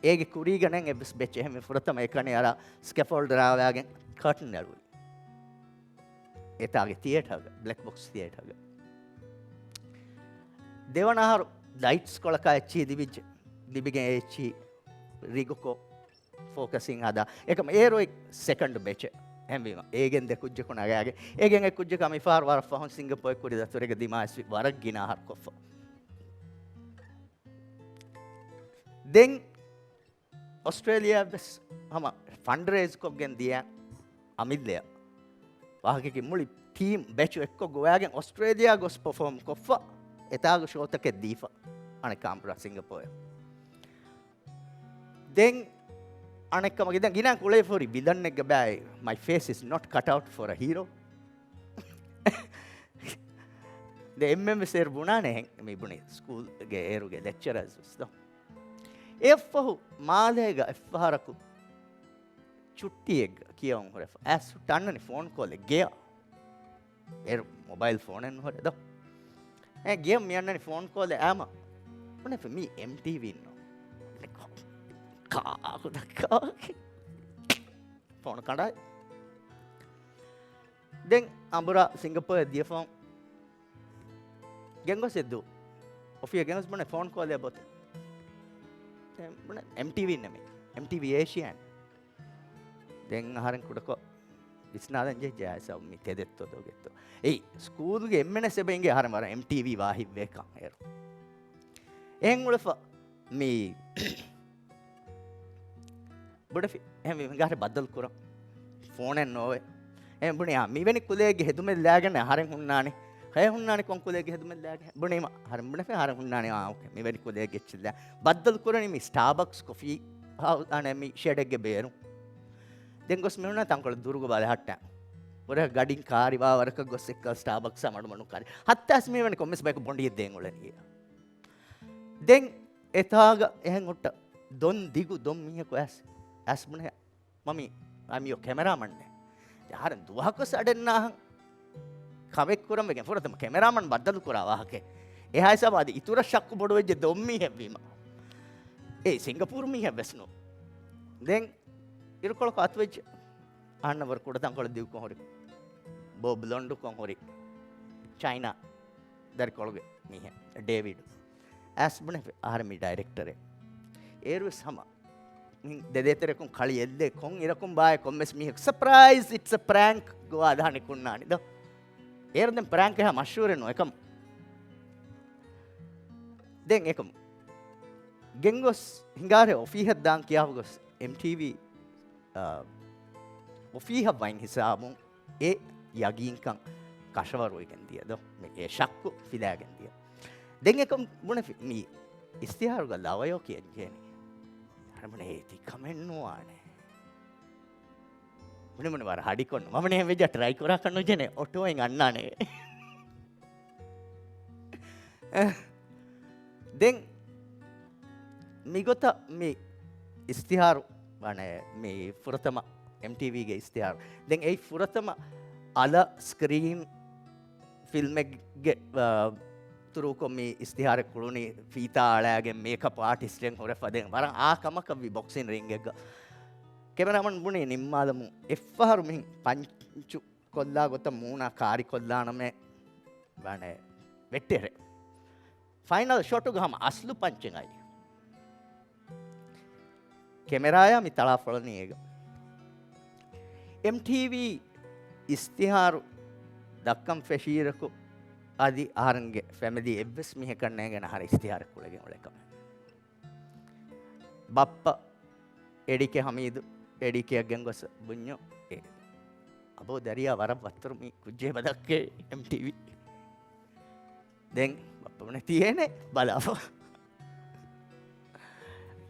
އޭގެ ކުރީގަ ނެތް އެއްވެސް ބެޗެއް. އެހެންވެ ފުރަތަމަ އެކަނި އަރާ ސްކެފޯލްޑް ރާވާގެން ކާޓަން އެޅުވި. އެތާގެ ތިއޭޓާގަ، ބްލެކް ބޮކްސް ތިއޭޓާގަ. ދެވަނަ އަހަރު ލައިޓްސް ކޮޅަކާ އެއްޗިހި ލިބިއްޖެ. ލިބިގެން އެއްޗިހި ރިގުކޮށް ފޯކަސިން ހަދާ. އެކަމަ އޭރު އޮތް ސެކަންޑް ބެޗެއް. އެހެންވީމަ އޭގެން ދެ ކުއްޖަކު ނަގާގެ. އޭގެން އެއް ކުއްޖަކަށް މިފަހަރު ވަރަށް ފަހުން ސިންގަޕޯރަށް ކުރި ދަތުރެއްގަ ދިމާވެސް ވަރަށް ގިނަ އަހަރު ކޮށްފަ. ދެން އޮސްޓްރޭލިއާ ވެސް ހަމަ ފަންޑްރޭޒް ކޮށްގެން ދިޔަ އަމިއްލައަށް. ވާހަކައަކީ މުޅި ޓީމް ބެޗު އެއްކޮށް ގޮވާގެން އޮސްޓްރޭލިއާ ގޮސް ޕަފޯމް ކޮށްފަ، އެތާގަ ޝޯތަކެއް ދީފަ. އަނެއް ކާންބެރާ ސިންގަޕޯރަށް. ދެން އަނެއްކަމަކީ، ދެން ގިނަ ކުޅޭފުރި ވިލަންއެއްގަ ބާއި، my face is not cut out for a hero. ދެ އެންމެން ވެސް އޭރު ބުނާނެ އެހެން، މި ބުނި ސްކޫލްގެ އޭރުގެ ލެކްޗަރަރސް ވެސް ދޯ. އެއަށްފަހު މާލޭގަ އެއްފަހަރަކު ޗުއްޓީއެއްގަ ކިޔަވަން ހުރެފަ. އައިސް ހުއްޓަ އަންނަނީ ފޯން ކޯލެއް ގެޔަށް. އޭރު މޮބައިލް ފޯނެއް ނުހުރޭ ދޯ. އެ ގެޔަށް މި އަންނަނީ ފޯން ކޯލެއް އާމަ. ބުނެފަ މީ އެމްޓީވީ ނޯ. ކާކު ދައްކާ. ފޯނު ކަނޑާ. ދެން އަނބުރާ ސިންގަޕޯރަށް ދިޔަފަހުން ގެންގޮސް އެއްދު އޮފީހަށް ގެންގޮސް ބުނެ ފޯން ކޯލެއް އެބައޮތޭ. ދެން ބުނެ އެމްޓީވީ ނެމެ. އެމްޓީވީ އޭޝިއާން. ދެން އަހަރެން ކުޑަކޮށް ވިސްނާލަން ޖެހިއްޖެ އާއިސާ މި ތެދެއްތޯ ދޯގެއްތޯ. އެއީ، ސްކޫލްގެ އެންމެނަސް އެބަ އިނގޭ އަހަރެން ވަރަށް އެމްޓީވީ ވާހިތްވޭކަން އޭރު. އެހެން އުޅެފަ މި ބުޑެފި އެހެން ވީމަ ހިނގާ ބައްދަލު ކުރަން. ފޯނެއް ނޯވޭ. އެހެން ބުނި، އާ، މިވެނި ކުލައެއްގެ ހެދުމެއް ލާގެން އަހަރެން ހުންނާނެ. ހޭ ހުންނާނެ ކޮން ކުލައެއްގެ ހެދުމެއް ލާގެން؟ ބުނީމަ އަހަރެން ބުނެފި އަހަރެން ހުންނާނެ، އާ، އޯކޭ. މިވެނި ކުލައެއްގެ އެއްޗެއް ލާ. ބައްދަލު ކުރަނީ މި ސްޓާބަކްސް ކޮފީ ހައު-، އަނެ މި ޝެޑެއްގެ ބޭރުން. ދެން ގޮސް މި ހުންނާ ތަންކޮޅެއް ދުރުގަ ބަލަހައްޓާ. ވަރަށް ގަޑިން ކާރި ވާ ވަރަކަށް ގޮސް އެއްކަލަ ސްޓާބަކްސް މަޑުމަޑުން ކާރި. ހައްތާސް މިވެނި ކޮންމެސް ބަޔަކު ބޮނޑިއެއް ދޭން އުޅެނީ. ދެން އެތާގަ އެހެން ހުއްޓަ ދޮން ދިގު ދޮން މީހަކު އައިސް، އައިސް ބުނެ، މަމީ، އަމިއޯ ކެމެރާމަންނޭ. އަހަރެން ދުވަހަކުވެސް އަޑެއް ނާހަން ކަވެއް ކުރަން ވެގެން ފުރަތަމަ ކެމެރާމަން ބައްދަލު ކުރާ ވާހަކަ. އެހާ ހިސާބަށް އަދި އިތުރަށް ޝައްކު ބޮޑުވެއްޖެ ދޮން މީހެއްވީމަ. އޭ ސިންގަޕޫރު މީހެއް ވެސް ނޫން. ދެން އިރުކޮޅަކު އަތުވެއްޖެ. އަހަންނަށް ވަރަށް ކުޑަ ތަންކޮޅެއް ދިގުކޮށް ހުރި. ބޯ ބްލޮންޑުކޮށް ހުރި. ޗައިނާ ދަރިކޮޅުގެ މީހެއް، ޑޭވިޑް. އައިސް ބުނެ އަހަރެން މި ޑައިރެކްޓަރެއް. އޭރުވެސް ހަމަ މި ދެދޭތެރެކުން ކަޅި އެއްލޭ، ކޮން އިރަކުން ބާއޭ ކޮންމެސް މީހަކު ސަޕްރައިޒް، އިޓްސް އަ ޕްރޭންކް ގޮވާލާނެ ކުންނާނި ދޯ. އޭރު ދެން ޕްރޭންކް އެހާ މަޝްހޫރެއް ނޫން އެކަމް. ދެން އެކަމް ގެންގޮސް ހިނގާރޭ އޮފީހަށް ދާން ކިޔާފަ ގޮސް އެމްޓީވީ، އާ، އޮފީހަށް ވައިން ހިސާބުން އެ ޔަގީންކަން ކަށަވަރުވެގެން ދިޔަ ދޯ. މި އެ ޝައްކު ފިލާގެން ދިޔަ. ދެން އެކަމް ބުނެފި މި އިސްތިހާރުގަ ލަވަޔޯ ކިޔަން ޖޭނީ. އަރަ ބުނެ އޭތި ކަމެއް ނުވާނެ. ބުނެ ބުނެ ވަރަށް ހަޑިކޮށްނު. މަ ބުނެ އެން ވެއްޖާ ޓްރައި ކުރާކަށް ނުޖެނޭ. އޮޓޯއިން އަންނާނެ. އެ. ދެން މިގޮތަށް މި އިސްތިހާރު، ވަނެ މި ފުރަތަމަ އެމްޓީވީގެ އިސްތިހާރު. ދެން އެއީ ފުރަތަމަ އަލަށް ސްކްރީން ފިލްމެއްގެ، އާ، ތުރޫކޮށް މި އިސްތިހާރެއް ކުޅުނީ ފީތާ އަޅާގެން މޭކަޕް އާޓިސްޓެއް ހުރެފަ ދެން ވަރަށް އާ ކަމަކަށްވި ބޮކްސިން ރިންގެއްގަ. ކެމެރާމަން ބުނީ ނިންމާލަމުން އެއްފަހަރު މިހިން ޕަންޗު ކޮށްލާ ގޮތަށް މޫނާ ކާރި ކޮށްލާނަމޭ ވަނެ ވެއްޓެރެ. ފައިނަލް ޝޮޓުގަ ހަމަ އަސްލު ޕަންޗެއް އައި. ކެމެރާޔާ މި ތަޅާ ފޮޅަނީ އޭގަ. އެމްޓީވީ އިސްތިހާރު ދައްކަން ފެށީއިރަކު އަދި އަހަރެންގެ ފެމިލީ އެއްވެސް މީހަކަށް ނޭނގޭނެ އަހަރެން އިސްތިހާރެއް ކުޅެގެން އުޅޭ ކަމެއް. ބައްޕަ އެޑީކޭ ހަމީދު އެޑީކޭއަށް ގެންގޮސް ބުންޏޯ އޭ. އަބޯ ދަރިޔާ ވަރަށް ވައްތަރު މި ކުއްޖެ ބަދައްކޭ އެމްޓީވީ. ދެން ބައްޕަ ބުނެ ތިޔޭނެ ބަލާފަ.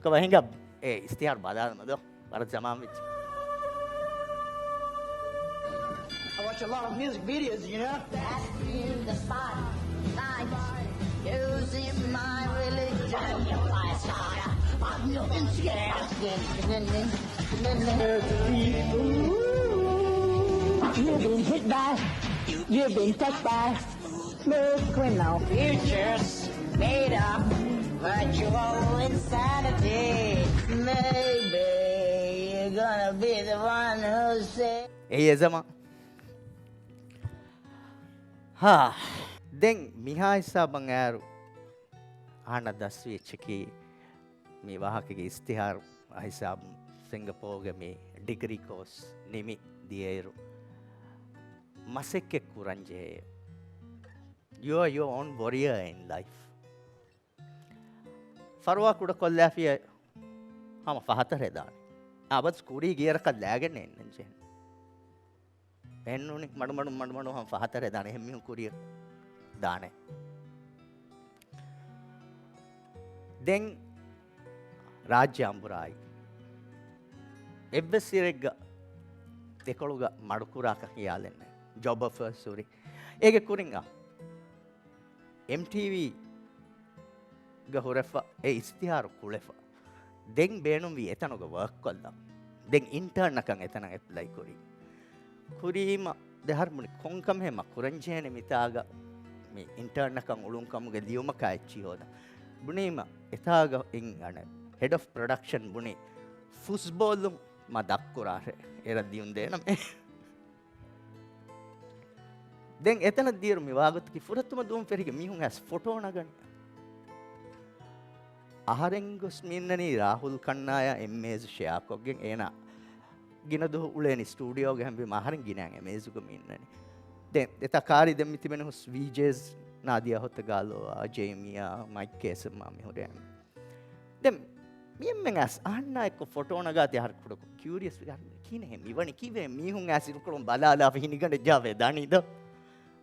ކޮބާ ހިނގާ އެ އިސްތިހާރު ބަލާލަމާ ދޯ. ވަރަށް ޒަމާން ވެއްޖެ. I watch a lot of music videos, you know? Passing the spotlight, using my religion. I'm your inspiration. You've been hit by, you've been touched by smoke criminal. Futures made up, virtual insanity. Maybe you're gonna be the one who said. އެއީ އެ ޒަމާން. ހާ. ދެން މިހާ ހިސާބަށް އައިރު އަހަންނަށް ދަސްވި އެއްޗަކީ މި ވާހަކަގެ އިސްތިހާރު ހިސާބުން ސިންގަޕޯގެ މި ޑިގްރީ ކޯސް ނިމި ދިޔައިރު މަސައްކަތް ކުރަން ޖެހޭ. You are your own warrior in life. ފަރުވާ ކުޑަކޮށްލާފިޔަ ހަމަ ފަހަތަށް ހެދާނެ. އާ، ބަސް ކުރީ ގިޔަރަކަށް ލާގެން އެންނަން ޖެހެން. އެންނުނި މަޑުމަޑު މަޑުމަޑު ހަމަ ފަހަތަށް ހެދާނެ. އެހެން މީހުން ކުރިއަށް ދާނެ. ދެން ރާއްޖެ އަނބުރާއި އެއްވެސް ސިރެއްގަ ދެކޮޅުގަ މަޑުކުރާކަށް ހިޔާލެއް ނެތް. ޖޮބް އޮފަރސް ހުރި. އޭގެ ކުރިން އާ އެމްޓީވީގަ ހުރެފަ އެ އިސްތިހާރު ކުޅެފަ. ދެން ބޭނުންވީ އެތަނުގަ ވާކް ކޮށްލަން. ދެން އިންޓާންއަކަށް އެތަނަށް އެޕްލައި ކުރީ. ކުރީމަ ދެ އަހަރު ބުނި ކޮންކަމެއް މަ ކުރަންޖެހޭނެ މިތާގަ މި އިންޓާންއަކަށް އުޅުން ކަމުގެ ލިޔުމަކާ އެއްޗިހި ހޯދަން. ބުނީމަ އެތާގަ އިން އަނެ ހެޑް އޮފް ޕްރޮޑަކްޝަން ބުނީ ފުސްބޯލު މަ ދައްކުރާށޭ އެރަށް ލިޔުން ދޭނަމޭ. ދެން އެތަނަށް ދިޔައިރު މި ވާގޮތަކީ ފުރަތަމަ ދުވަން ފެށިގެން މީހުން އައިސް ފޮޓޯ ނަގަނީ. އަހަރެން ގޮސް މި އިންނަނީ ރާހުލް ކަންނާޔާ އެއް މޭޒު ޝެއާކޮށްގެން އޭނާ ގިނަ ދުވަހު އުޅޭނީ ސްޓޫޑިއޯގަ ހެންވީމަ އަހަރެން ގިނައިން އެ މޭޒުގަ މި އިންނަނީ. ދެން އެތާ ކާރި ދެން މި ތިބެނީ ހުސް ވީޖޭސް ނާދިޔާ ހޮތަގާލޯއާ، ޖޭމީއާ، މައިކް ކޭސަމްއާ މި ހުރޭ. ދެން މި އެންމެން އަސް އަހަންނާ އެއްކޮށް ފޮޓޯ ނަގާތީ އަހަރެން ކުޑަކޮށް ކިއުރިއަސް ވި އަހަރެން ކިހިނެއް މިވަނީ ކީއްވެ މީހުން އައިސް އިރުކޮޅުން ބަލާލާފަ ހިނިގަނޑެއް ޖާވޭ ދާނީ ދޯ؟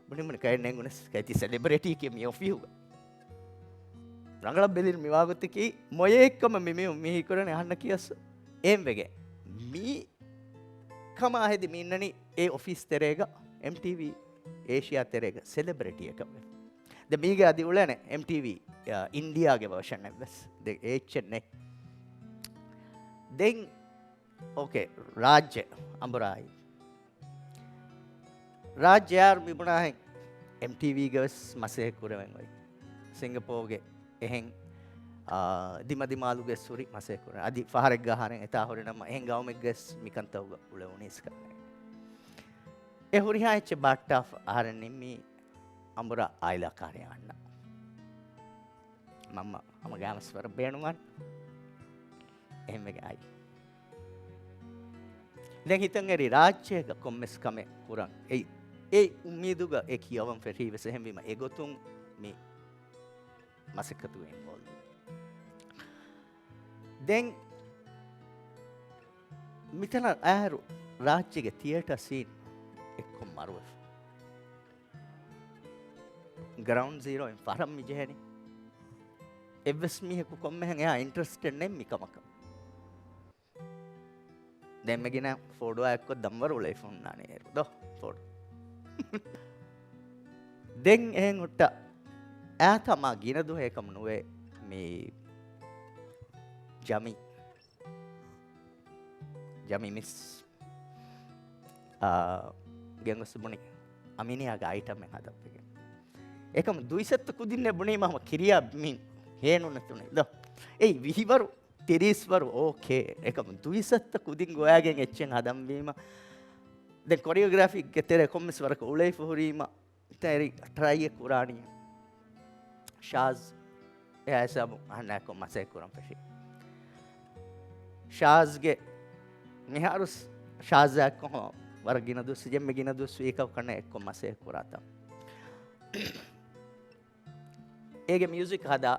ބުނި ބުނި ކައެއް ނޭނގުނަސް ކައިތި ސެލެބްރިޓީ ކިޔަ މި އޮފީހުގަ. ރަނގަޅަށް ބެލިން މި ވާގޮތަކީ މޮޔައެއްކަމަށް މި މީހުން މި ހީކުރަނީ އަހަންނަ ކިޔަސް އެހެންވެގެން. މީ ކަމާ ހެދި މި އިންނަނީ އެ އޮފީސް ތެރޭގަ އެމްޓީވީ އޭޝިޔާ ތެރޭގަ ސެލެބްރިޓީއަކަށް ވެ. ދެ މީގެ އަދި އުޅޭނެ އެމްޓީވީ، އ، އިންޑިޔާގެ ވަރޝަން އެއްވެސް. ދެ އޭޗެއް ނެ. ދެން، އޯކޭ، ރާއްޖެ އަނބުރާއި. ރާއްޖެ އާރު މިބުނާހެން އެމްޓީވީގަ ވެސް މަސޭހެއް ކުރެވެން އޮތް. ސިންގަޕޯގެ އެހެން، އާ، ދިމަދިމާލުގެ ސުރި މަސޭހެއް ކުރެވެން. އަދި ފަހަރެއްގަ އަހަރެން އެތާ ހުރިނަމަ އެހެން ގައުމެއްގަސް މިކަންތައުގަ އުޅެވުނީސް ކަންނޭ. އެ ހުރިހާ އެއްޗެއް ބާއްޓާފަ އަހަރެން ނިންމީ އަނބުރާ އާއިލާ ކާރިއަށް އަންނަ. މަންމަ ހަމަ ގާމަސް ވަރަށް ބޭނުންވާނެ. އެހެންވެގެން އައި. ދެން ހިތަށް އެރި ރާއްޖޭގަ ކޮންމެސް ކަމެއް ކުރަން. އެ، އެ އުއްމީދުގަ އެ ކިޔަވަން ފެށީ ވެސް އެހެންވީމަ އެގޮތުން މި މަސައްކަތުގަ އިންވޯލްވް. ދެން މިތަނަށް އައިހިރު ރާއްޖޭގެ ތިއޭޓަ ސީން އެއްކޮށް މަރުވެފަ. ގްރައުންޑް ޒީރޯ އިން ފަހަރަށް މި ޖެހެނީ. އެއްވެސް މީހަކު ކޮންމެހެން އެހާ އިންޓްރެސްޓެއް ނެތް މި ކަމަކަށް. ދެންމެ ގިނަ ފޯޑުއާ އެއްކޮށް ދަންވަރު އުޅެފަ ހުންނާނެ އޭރު ދޯ ފޯޑު. ދެން އެހެން ހުއްޓަ އައިތަ މާ ގިނަ ދުވަހެއް ކަމު ނުވޭ މި ޖަމި. ޖަމި މިސް، އާ، ގެންގޮސް ބުނި އަމީނިއާގެ އައިޓަމެއް ހަދަންވެގެން. އެކަމު ދުއިސައްތަ ކުދިންނެއް ބުނީމަ ހަމަ ކިރިޔާ މި ހޭނުނެތުނެ ދޯ. އެއީ ވިހިވަރު ތިރީސް ވަރު އޯކޭ. އެކަމު ދުއިސައްތަ ކުދިން ގޮވާގެން އެއްޗެއް ހަދަންވީމަ، ދެން ކޮރިއޯގްރާފީގެ ތެރޭ ކޮންމެސް ވަރަކަށް އުޅެފަ ހުރީމަ، ތެރި ޓްރައިއެއް ކުރާނީ. ޝާޒް އެ ހިސާބުން އަހަންނާކޮށް މަސައްކަތް ކުރަން ފެށި. ޝާޒްގެ މިހާރު ޝާޒާއެއްކޮށް ވަރަށް ގިނަ ދުވަސް، ޖެންމެ ގިނަ ދުވަސް ވީ ކަކު ކަންނޭނގެ އެއްކޮށް މަސައްކަތް ކުރާތަން. އޭގެ މިއުޒިކް ހަދާ،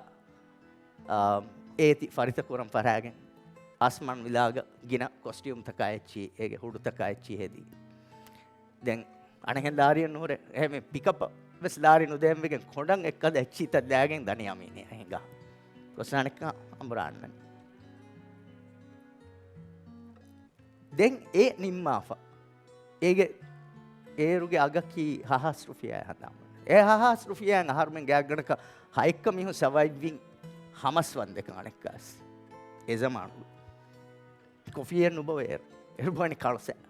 އާ، އޭތި ފަރިތަ ކުރަން ފަށާގެން، އާސްމާން ވިލާގަ ގިނަ ކޮސްޓިއުމްތަކާ އެއްޗި، އޭގެ ހުޑުތަކާ އެއްޗި ހެދި. ދެން އަނެއްހެން ލާރިއެއް ނުހުރޭ. އެހެން ޕިކަޕަށް ވެސް ލާރި ނުދޭންވެގެން ކޮނޑަށް އެއްކަލަ އެއްޗިތައް ލާގެން ދަނީ އަމީނިއާ ހިނގާ. ގޮސް އަނެއްކާ އަނބުރާ އަންނަނީ. ދެން އެ ނިންމާފަ. އޭގެ އޭރުގެ އަގަކީ ހަހާސް ރުފިޔާ ހަނދާންވަން. އެ ހަހާސް ރުފިޔާއިން އަހަރުމެން ގާތްގަނޑަކަށް ހައެއްކަ މީހުން ސަވައިވްވިން ހަމަސް ވަންދެކަން އަނެއްކާސް. އެ ޒަމާނު ކޮފީއެއް ނުބޮވޭ އޭރު. އޭރު ބޮއެނީ ކަޅުސެއް.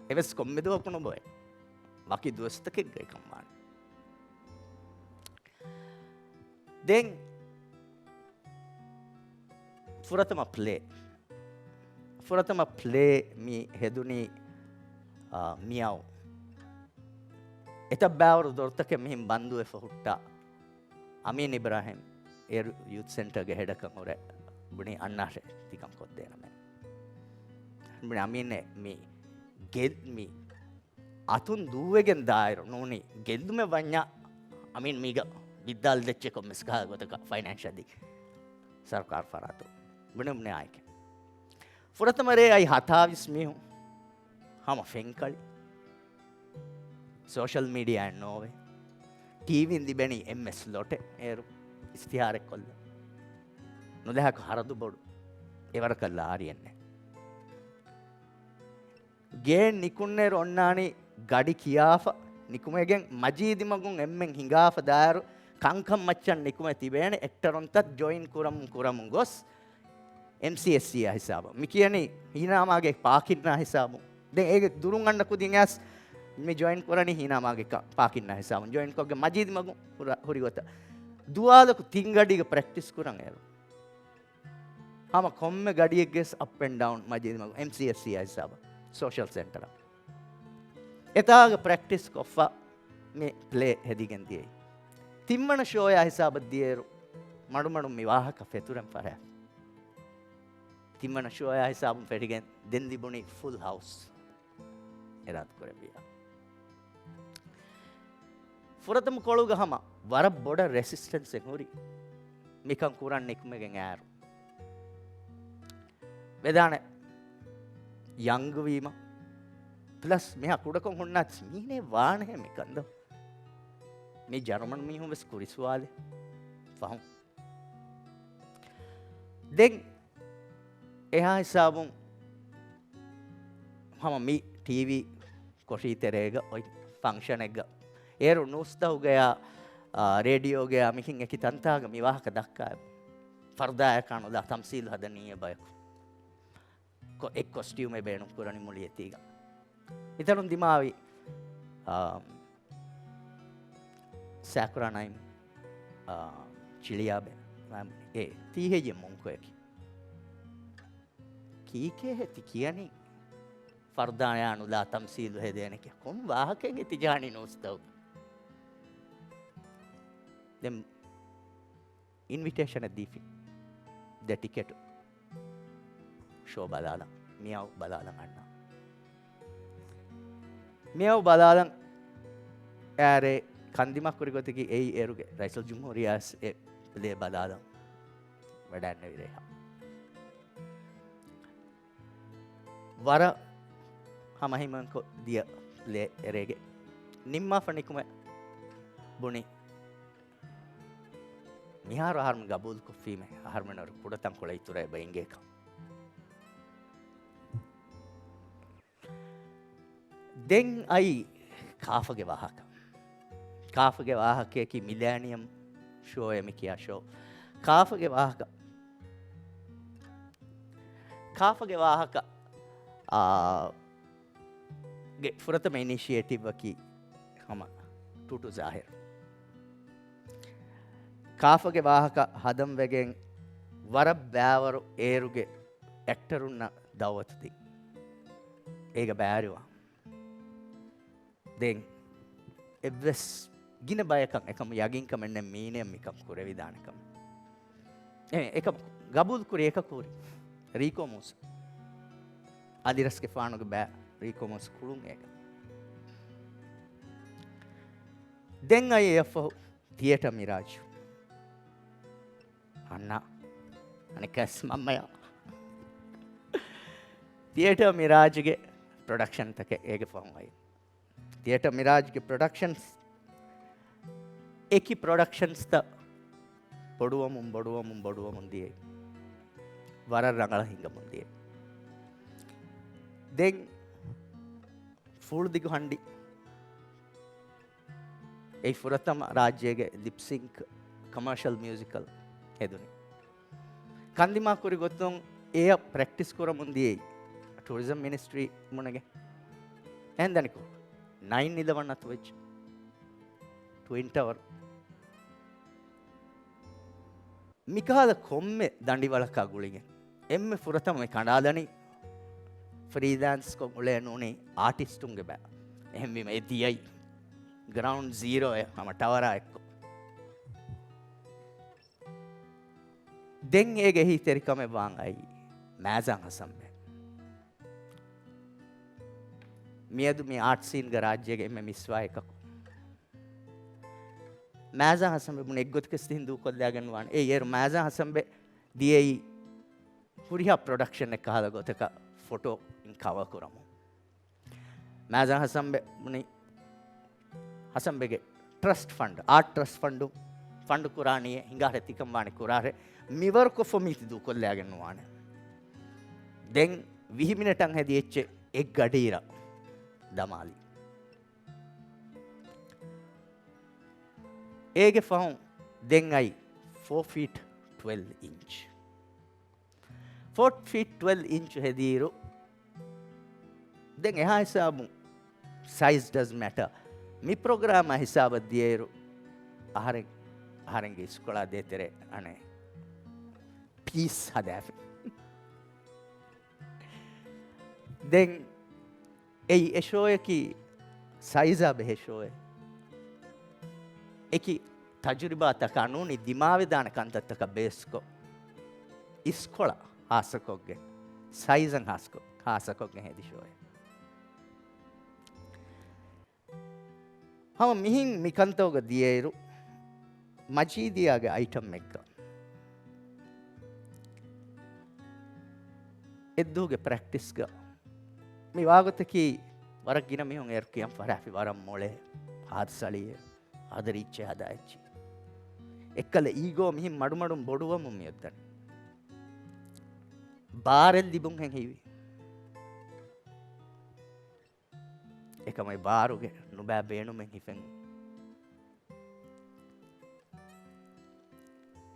އެވެސް ކޮންމެ ދުވަހަކު ނުބޮއެ. ވަކި ދުވަސްތަކެއްގައި ކަންވާނެ. ދެން ފުރަތަމަ ޕްލޭ. ފުރަތަމަ ޕްލޭ މި ހެދުނީ، އާ، މިއައު. އެތައް ބައިވަރު ދޮރުތަކެއް މިހިން ބަންދުވެފަ ހުއްޓާ. އަމީން އިބްރާހިމް އޭރު ޔޫތް ސެންޓަރގެ ހެޑަކަށް ހުރެ ބުނި އަންނާށޭ ތިކަން ކޮށްދޭނަމޭ. ބުނި އަމީން މި ގެ-، މި އަތުން ދޫވެގެން ދާއިރު ނޫނީ ގެއްލުމެއް ވަންޏާ އަމީން މީގަ ވިއްދާލު ދެއްޗެއް ކޮންމެސް ކަހަލަ ގޮތަކަށް ފައިނޭންޝަލީ ސަރުކާރު ފަރާތުން. ބުނެ ބުނެ އާއެކެ. ފުރަތަމަ ރޭ އައި ހަތާވީސް މީހުން ހަމަ ފެންކަޅި. ސޯޝަލް މީޑިއާއެއް ނޯވޭ. ޓީވީން ލިބެނީ އެންމެ ސްލޮޓެއް އޭރު އިސްތިހާރެއް ކޮށްލަން. ނުލާކު ހަރަދު ބޮޑު. އެވަރަކަށް ލާރިއެއް ނެތް. ގޭން ނިކުންނޭރު އޮންނާނީ ގަޑި ކިޔާފަ ނިކުމެގެން މަޖީދި މަގުން އެންމެން ހިނގާފަ ދާއިރު ކަންކަން މައްޗަށް ނިކުމެ ތިބޭނެ އެކްޓަރުންތައް ޖޮއިން ކުރަމުން ކުރަމުން ގޮސް އެމްސީއެސްސީއާ ހިސާބަށް. މި ކިޔަނީ ހީނާމާގެ ޕާކިންނާ ހިސާބުން. ދެން އޭގެ ދުރުން އަންނަ ކުދިން އައިސް މި ޖޮއިން ކުރަނީ ހީނާމާގެ ކަ-، ޕާކިންނާ ހިސާބުން. ޖޮއިން ކޮށްގެން މަޖީދި މަގުން ހުރ-، ހުރި ގޮތަށް. ދުވާލަކު ތިން ގަޑީގަ ޕްރެކްޓިސް ކުރަން އޭރު. ހަމަ ކޮންމެ ގަޑިއެއްގެ އަޕް އެންޑް ޑައުން މަޖީދި މަގު އެމްސީއެސްސީއާ ހިސާބަށް ސޯޝަލް ސެންޓަރަށް. އެތާގަ ޕްރެކްޓިސް ކޮށްފަ މި ޕްލޭ ހެދިގެން ދިޔައީ. ތިންވަނަ ޝޯޔާ ހިސާބަށް ދިޔައިރު މަޑުމަޑުން މި ވާހަކަ ފެތުރެން ފަށާފަ. ތިންވަނަ ޝޯޔާ ހިސާބުން ފެށިގެން ދެން ލިބުނީ ފުލް ހައުސް. އިރާދަކުރެއްވިއްޔާ. ފުރަތަމަ ކޮޅުގަ ހަމަ ވަރަށް ބޮޑަށް ރެސިސްޓެންސެއް ހުރި. މިކަން ކުރަން ނިކުމެގެން އައިރު. ވެދާނެ ޔަންގް ވީމަ. ޕްލަސް މިހާ ކުޑަކޮށް ހުންނާތި މީނޭ ވާނެހެ މިކަން ދޯ. މި ޖަރުމަން މީހުން ވެސް ކުރި ސުވާލެއް. ފަހުން. ދެން އެހާ ހިސާބުން ހަމަ މި ޓީވީ ކޮށީ ތެރޭގަ އޮތް ފަންކްޝަނެއްގަ އޭރު ނޫސްތަހުގަޔާ، އާ، ރޭޑިއޯގަޔާ މިކިން އެކި ތަންތާގަ މި ވާހަކަ ދައްކާ ފަރުދާއަކާ ނުލާ ތަމްސީލު ހަދަނީ އެ ބަޔަކު. ކޮ-، އެއް ކޮސްޓިއުމެއް ބޭނުން ކުރަނީ މުޅި އެތީގަ. މިތަނުން ދިމާވި، އާ، ސާކުރާ ނައިމް، އާ، ޗިޅިޔާބެ، އާ، އޭ، ތީހެއްޔެ މުންކޮޔަކީ. ކީކޭހޭ ތި ކިޔަނީ؟ ފަރުދާއާ ނުލާ ތަމްސީލު ހެދޭނެ ކިޔާ. ކޮން ވާހަކައެއް ތި ޖާނީ ނޫސްތަހުގަ؟ ދެން އިންވިޓޭޝަނެއް ދީފި. ދެ ޓިކެޓު. ޝޯ ބަލާލަން. މިއައު ބަލާލަން އަންނާ. މިއައު ބަލާލަން އާރޭ ކަންދިމާ ކުރި ގޮތަކީ އެއީ އޭރުގެ ރައީސުލްޖުމްހޫރިއްޔާ އެ ޕްލޭ ބަލާލަން ވަޑައިންނެވި ރޭހަ. ވަރަށް ހަމަހިމޭންކޮށް ދިޔަ ޕްލޭ އެރޭގެ ނިންމާފަ ނިކުމެ ބުނި، މިހާރު އަހަރުމެން ގަބޫލުކޮށްފީމޭ، އަހަރުމެން ކުޑަތަންކޮޅެއް އިތުރަށް އެބަ އިނގޭކަން. ދެން އައީ ކާފަގެ ވާހަކަ. ކާފަގެ ވާހަކަޔަކީ މިލޭނިއަމް ޝޯއޭ މި ކިޔާ ޝޯ. ކާފަގެ ވާހަކަ، ކާފަގެ ވާހަކަ، އާ، ގެ ފުރަތަމަ އިނިޝިއޭޓިވްއަކީ ހަމަ ޓުޓު ޒާހިރު. ކާފަގެ ވާހަކަ ހަދަން ވެގެން ވަރަށް ބައިވަރު އޭރުގެ އެކްޓަރުންނަށް ދައުވަތު ދިން. އޭގަ ބައިވެރިވާން. ދެން އެއްވެސް ގިނަ ބަޔަކަށް އެކަމު ޔަގީންކަމެއް ނެތް މީނަޔަށް މިކަން ކުރެވިދާނެކަމަށް. އެ، އެކަމަކު ގަބޫލު ކުރި އެކަކު ހުރި ރީކޯ މޫސަ. އަލިރަސްގެފާނުގެ ބައި ރީކޯ މޫސަ ކުޅުން އޭގަ. ދެން އައި އެއަށްފަހު ތިއޭޓަ މިރާޖު. އަންނަ އަނެއްކާސް މަންމަޔާ. ތިއޭޓަ މިރާޖުގެ ޕްރޮޑަކްޝަންތަކެއް އޭގެ ފަހުން އައި. ތިއޭޓަ މިރާޖްގެ ޕްރޮޑަކްޝަންސް، އެކި ޕްރޮޑަކްޝަންސްތައް ބޮޑުވަމުން، ބޮޑުވަމުން، ބޮޑުވަމުން ދިޔައީ. ވަރަށް ރަނގަޅަށް ހިނގަމުން ދިޔައީ. ދެން ފޫޅުދިގު ހަންޑި. އެއީ ފުރަތަމަ ރާއްޖޭގެ ލިޕްސިންކް ކޮމާޝަލް މިއުޒިކަލް ހެދުނީ. ކަންދިމާ ކުރި ގޮތުން އެއަށް ޕްރެކްޓިސް ކުރަމުން ދިޔައީ ޓޫރިޒަމް މިނިސްޓްރީ މުނެގެ. އެހެން ދަނިކޮށް ނައިން އިލެވަން އަތުވެއްޖެ. ޓްވިން ޓަވަރު. މިކަހަލަ ކޮންމެ ދަނޑިވަޅަކާ ގުޅިގެން އެންމެ ފުރަތަމަ މި ކަނޑާލަނީ ފްރީލޭންސްކޮށް އުޅޭ ނޫނީ އާޓިސްޓުންގެ ބައި. އެހެންވީމަ އެ ދިޔައީ ގްރައުންޑް ޒީރޯއެއް ހަމަ ޓަވަރާ އެއްކޮށް. ދެން އޭގެ އެހީތެރިކަމެއް ވާން އައީ މާޒާން ހަސަންބެ. މިއަދު މި އާޓް ސީންގަ ރާއްޖޭގެ އެންމެ މިސްވާ އެކަކު. މާޒާން ހަސަންބެ ބުނި އެއްގޮތަކަސް ތިހިން ދޫކޮށްލާގެން ނުވާނެ. އެއީ އޭރު މާޒާން ހަސަންބެ ދިޔައީ ހުރިހާ ޕްރޮޑަކްޝަންއެއް ކަހަލަ ގޮތަކަށް ފޮޓޯ އިން ކަވަރ ކުރަމުން. މާޒާން ހަސަންބެ ބުނި ހަސަންބެގެ ޓްރަސްޓް ފަންޑް، އާޓް ޓްރަސްޓް ފަންޑު ފަންޑު ކުރާނީ ހިނގާހެ ތިކަން ވާނެ ކުރާހެ މިވަރު ކޮށްފަ މީތި ދޫކޮށްލާގެން ނުވާނެ. ދެން ވިހި މިނެޓަށް ހެދި އެއްޗެއް އެއް ގަޑީރަށް ދަމާލި. އޭގެ ފަހުން ދެން އައި ފޯ ފީޓް ޓްވެލް އިންޗް. ފޯ ފީޓް ޓްވެލް އިންޗު ހެދިއިރު، ދެން އެހާ ހިސާބުން ސައިޒް ޑަޒް މެޓަ. މި ޕްރޮގްރާމާ ހިސާބަށް ދިޔައިރު، އަހަރެން، އަހަރެންގެ އިސްކޮޅާ ދޭތެރޭ އަނެއް ޕީސް ހަދާފި. ދެން އެއީ އެ ޝޯއަކީ ސައިޒާ ބެހޭ ޝޯއެއް. އެކި ތަޖުރިބާތަކާ ނޫނީ ދިމާވެދާނެ ކަންތައްތަކަށް ބޭސްކޮށް، އިސްކޮޅަށް ހާއްސަކޮށްގެން، ސައިޒަށް ހާސްކޮ-، ހާއްސަކޮށްގެން ހެދި ޝޯއެއް. ހަމަ މިހިން މިކަންތައުގަ ދިޔައިރު، މަޖީދިއާގެ އައިޓަމްއެއްގަ އެއްދުވަހުގެ ޕްރެކްޓިސްގަ މި ވާގޮތަކީ ވަރަށް ގިނަ މީހުން އޭރު ކިޔަން ފަރާފި ވަރަށް މޮޅޭ ހާދަ ސަޅިއެއް ހާދަ ރީއްޗެއް ހަދާ އެއްޗި. އެއްކަލަ އީގޯ މިހިން މަޑުމަޑުން ބޮޑުވަމުން މިއޮއްދަނީ. ބާރެއް ލިބުންހެން ހީވި. އެކަމަށް ބާރުގެ ނުބައި ބޭނުމެއް ހިފެން.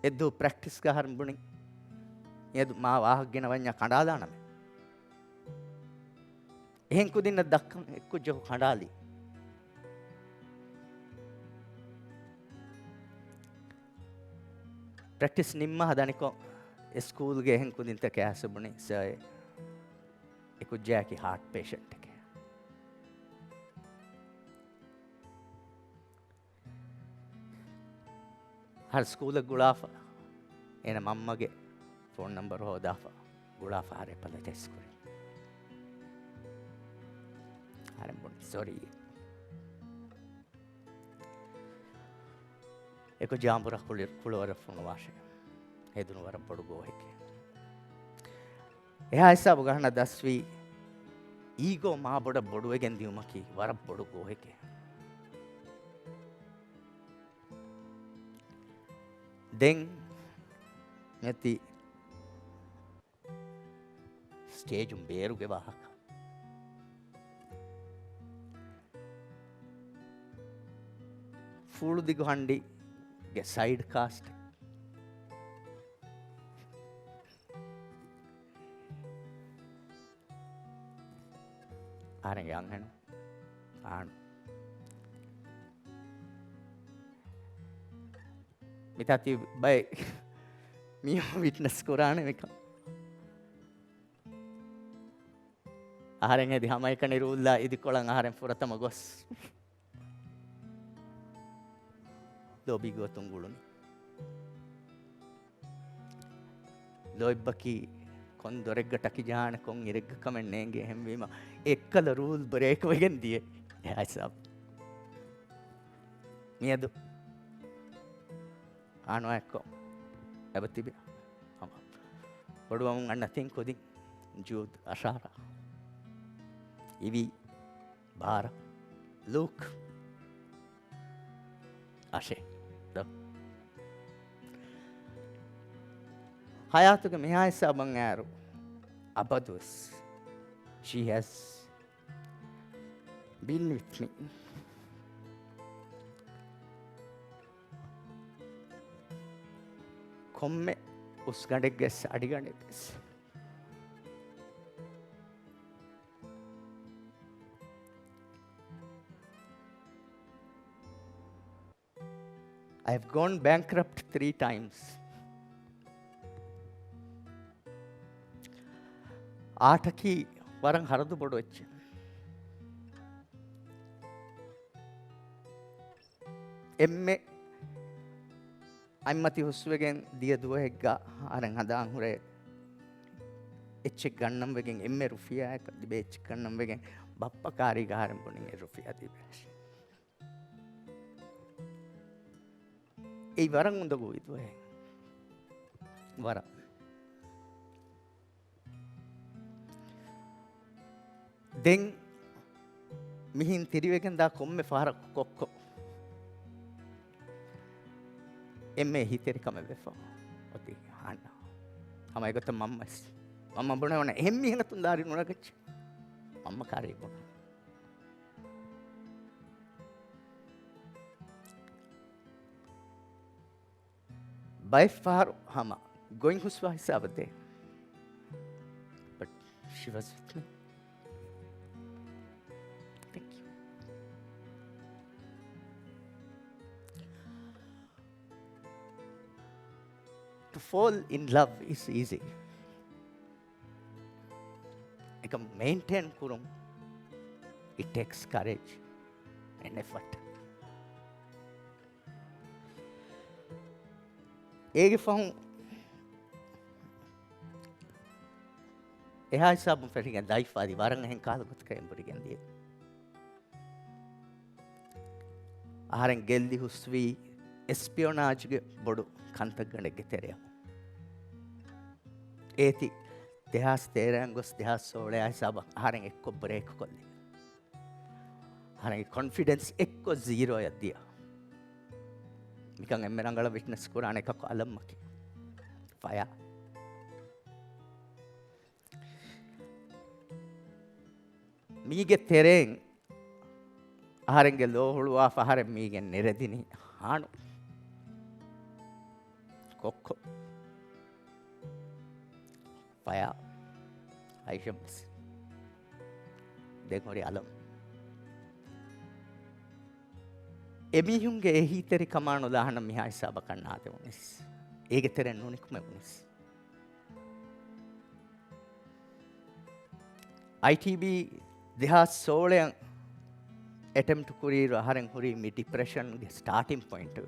އެއްދު ޕްރެކްޓިސްގަ އަހަރެން ބުނި، އެއްދު މާ ވާހަކަ ގިނަވަންޏާ ކަނޑާލާނަމޭ. އެހެން ކުދިންނަށް ދައްކަން އެއްކުއްޖަކު ކަނޑާލި. ޕްރެކްޓިސް ނިންމާ ދަނިކޮށް، އެ ސްކޫލްގެ އެހެން ކުދިންތަކެއް އައިސް ބުނި، ސާރ، އެ ކުއްޖާއަކީ ހާޓް ޕޭޝަންޓެކޭ. އަހަރެން ސްކޫލަށް ގުޅާފަ، އޭނަ މަންމަގެ ފޯން ނަމްބަރު ހޯދާފަ ގުޅާފަ އަހަރެން އެޕަލަޖައިޒް ކުރި. އަހަރެން ބުނި، ސޮރީ. އެކޮށް ޖާނބުރާ ކުޅި-، ކުޅަވަރަށް ފޮނުވާށޭ. ހެދުނު ވަރަށް ބޮޑު ގޯހެކޭ. އެހާ ހިސާބުގަ އަހަންނަށް ދަސްވީ، އީގޯ މާ ބޮޑަށް ބޮޑުވެގެން ދިޔުމަކީ ވަރަށް ބޮޑު ގޯހެކޭ. ދެން މިއޮތީ ސްޓޭޖުން ބޭރުގެ ވާހަކަ. ފޫޅުދިގު ހަންޑިގެ ސައިޑް ކާސްޓް. އަހަރެންގެ އަންހެނުން އާން. މިތާ ތި ބައެއް މީހުން ވިޓްނަސް ކުރާނެ މިކަން. އަހަރެން ހެދި ހަމައެކަނި ރޫލްއާ އިދިކޮޅަށް އަހަރެން ފުރަތަމަ ގޮސް ލޯބީގެ ގޮތުން ގުޅުނީ. ލޯތްބަކީ ކޮން ދޮރެއްގަ ޓަކި ޖަހާނެ ކޮން އިރެއްގަ ކަމެއް ނޭނގޭ. އެހެންވީމަ އެއްކަލަ ރޫލް ބްރޭކް ވެގެން ދިޔަ އެހާ ހިސާބު. މިއަދު އާންވާ އެއްކޮށް އެބަ ތިބި ހަމަ ބޮޑުވަމުން އަންނަ ތިން ކުދިން ޖޫދް އަށާރަ އިވީ ބާރަ ލޫކް އަށެއް ދޯ؟ ހަޔާތުގެ މިހާ ހިސާބަށް އައިރު އަބަދުވެސް she has been with me. ކޮންމެ އުސްގަނޑެއްގެސް އަޑިގަނޑެއްގެސް. I have gone bankrupt three times. އާޓަކީ ވަރަށް ހަރަދު ބޮޑު އެއްޗެއް. އެންމެ އަތްމަތި ހުސްވެގެން ދިޔަ ދުވަހެއްގަ އަހަރެން ހަނދާން ހުރޭ އެއްޗެއް ގަންނަން ވެގެން، އެންމެ ރުފިޔާއަކަށް ލިބޭ އެއްޗެއް ގަންނަން ވެގެން ބައްޕަ ކާރީގަ އަހަރެން ބުނިން އެ ރުފިޔާ ލިބޭ. އެއީ ވަރަށް އުނދަގޫ ދުވަހެއް. ވަރަށް. ދެން މިހިން ތިރިވެގެންދާ ކޮންމެ ފަހަރަކު ކޮއްކޮ އެންމެ އެހީތެރިކަމެއް ވެފަ އޮތީ އަންނަ. ހަމަ އެގޮތަށް މަންމަ ވެސް. މަންމަ ބުނެ އޮންނަ އެހެން މީހެއް އަތުން ދާރި ނުނަގައްޗޭ. މަންމަ ކާރީ ބުނެ. ބައެއް ފަހަރު ހަމަ ގޮތް ހުސްވާ ހިސާބަށް ދޭ. But she was with me. Thank you. To fall in love is easy. އެކަން މެއިންޓެއިން ކުރުން، it takes courage and effort. އޭގެ ފަހުން އެހާ ހިސާބުން ފެށިގެން ލައިފް އަދި ވަރަށް އެހެން ކަހަލަ ގޮތަކަށް އެނބުރިގެން ދިޔަ. އަހަރެން ގެއްލި ހުސްވީ އެސްޕިއޮނާޖްގެ ބޮޑު ކަންތައްގަނޑެއްގެ ތެރެއަށް. އޭތި ދެހާސް ތޭރައިން ގޮސް ދެހާސް ސޯޅައާ ހިސާބަށް އަހަރެން އެއްކޮށް ބްރޭކް ކޮށްލި. އަހަރެންގެ ކޮންފިޑެންސް އެއްކޮށް ޒީރޯއަށް ދިޔަ. މިކަން އެންމެ ރަނގަޅަށް ވިޓްނެސް ކުރާނެ އެކަކު އަލަށްމަކި. ފަޔާ. މީގެ ތެރެއިން އަހަރެންގެ ލޯ ހުޅުވާފަ އަހަރެން މީގެން ނެރެދިނީ ހާނު. ކޮއްކޮ. ފަޔާ. އައިޝަ ވެސް. ދެން ހުރި އަލަށް. އެމީހުންގެ އެހީތެރިކަމާ ނުލާހަނަ މިހާ ހިސާބަކަށް ނާދެވުނީސް. އޭގެ ތެރެއިން ނުނިކުމެވުނީސް. އައިޓީބީ ދެހާސް ސޯޅައަށް އެޓެމްޕްޓް ކުރިއިރު އަހަރެން ހުރީ މި ޑިޕްރެޝަންގެ ސްޓާޓިން ޕޮއިންޓު.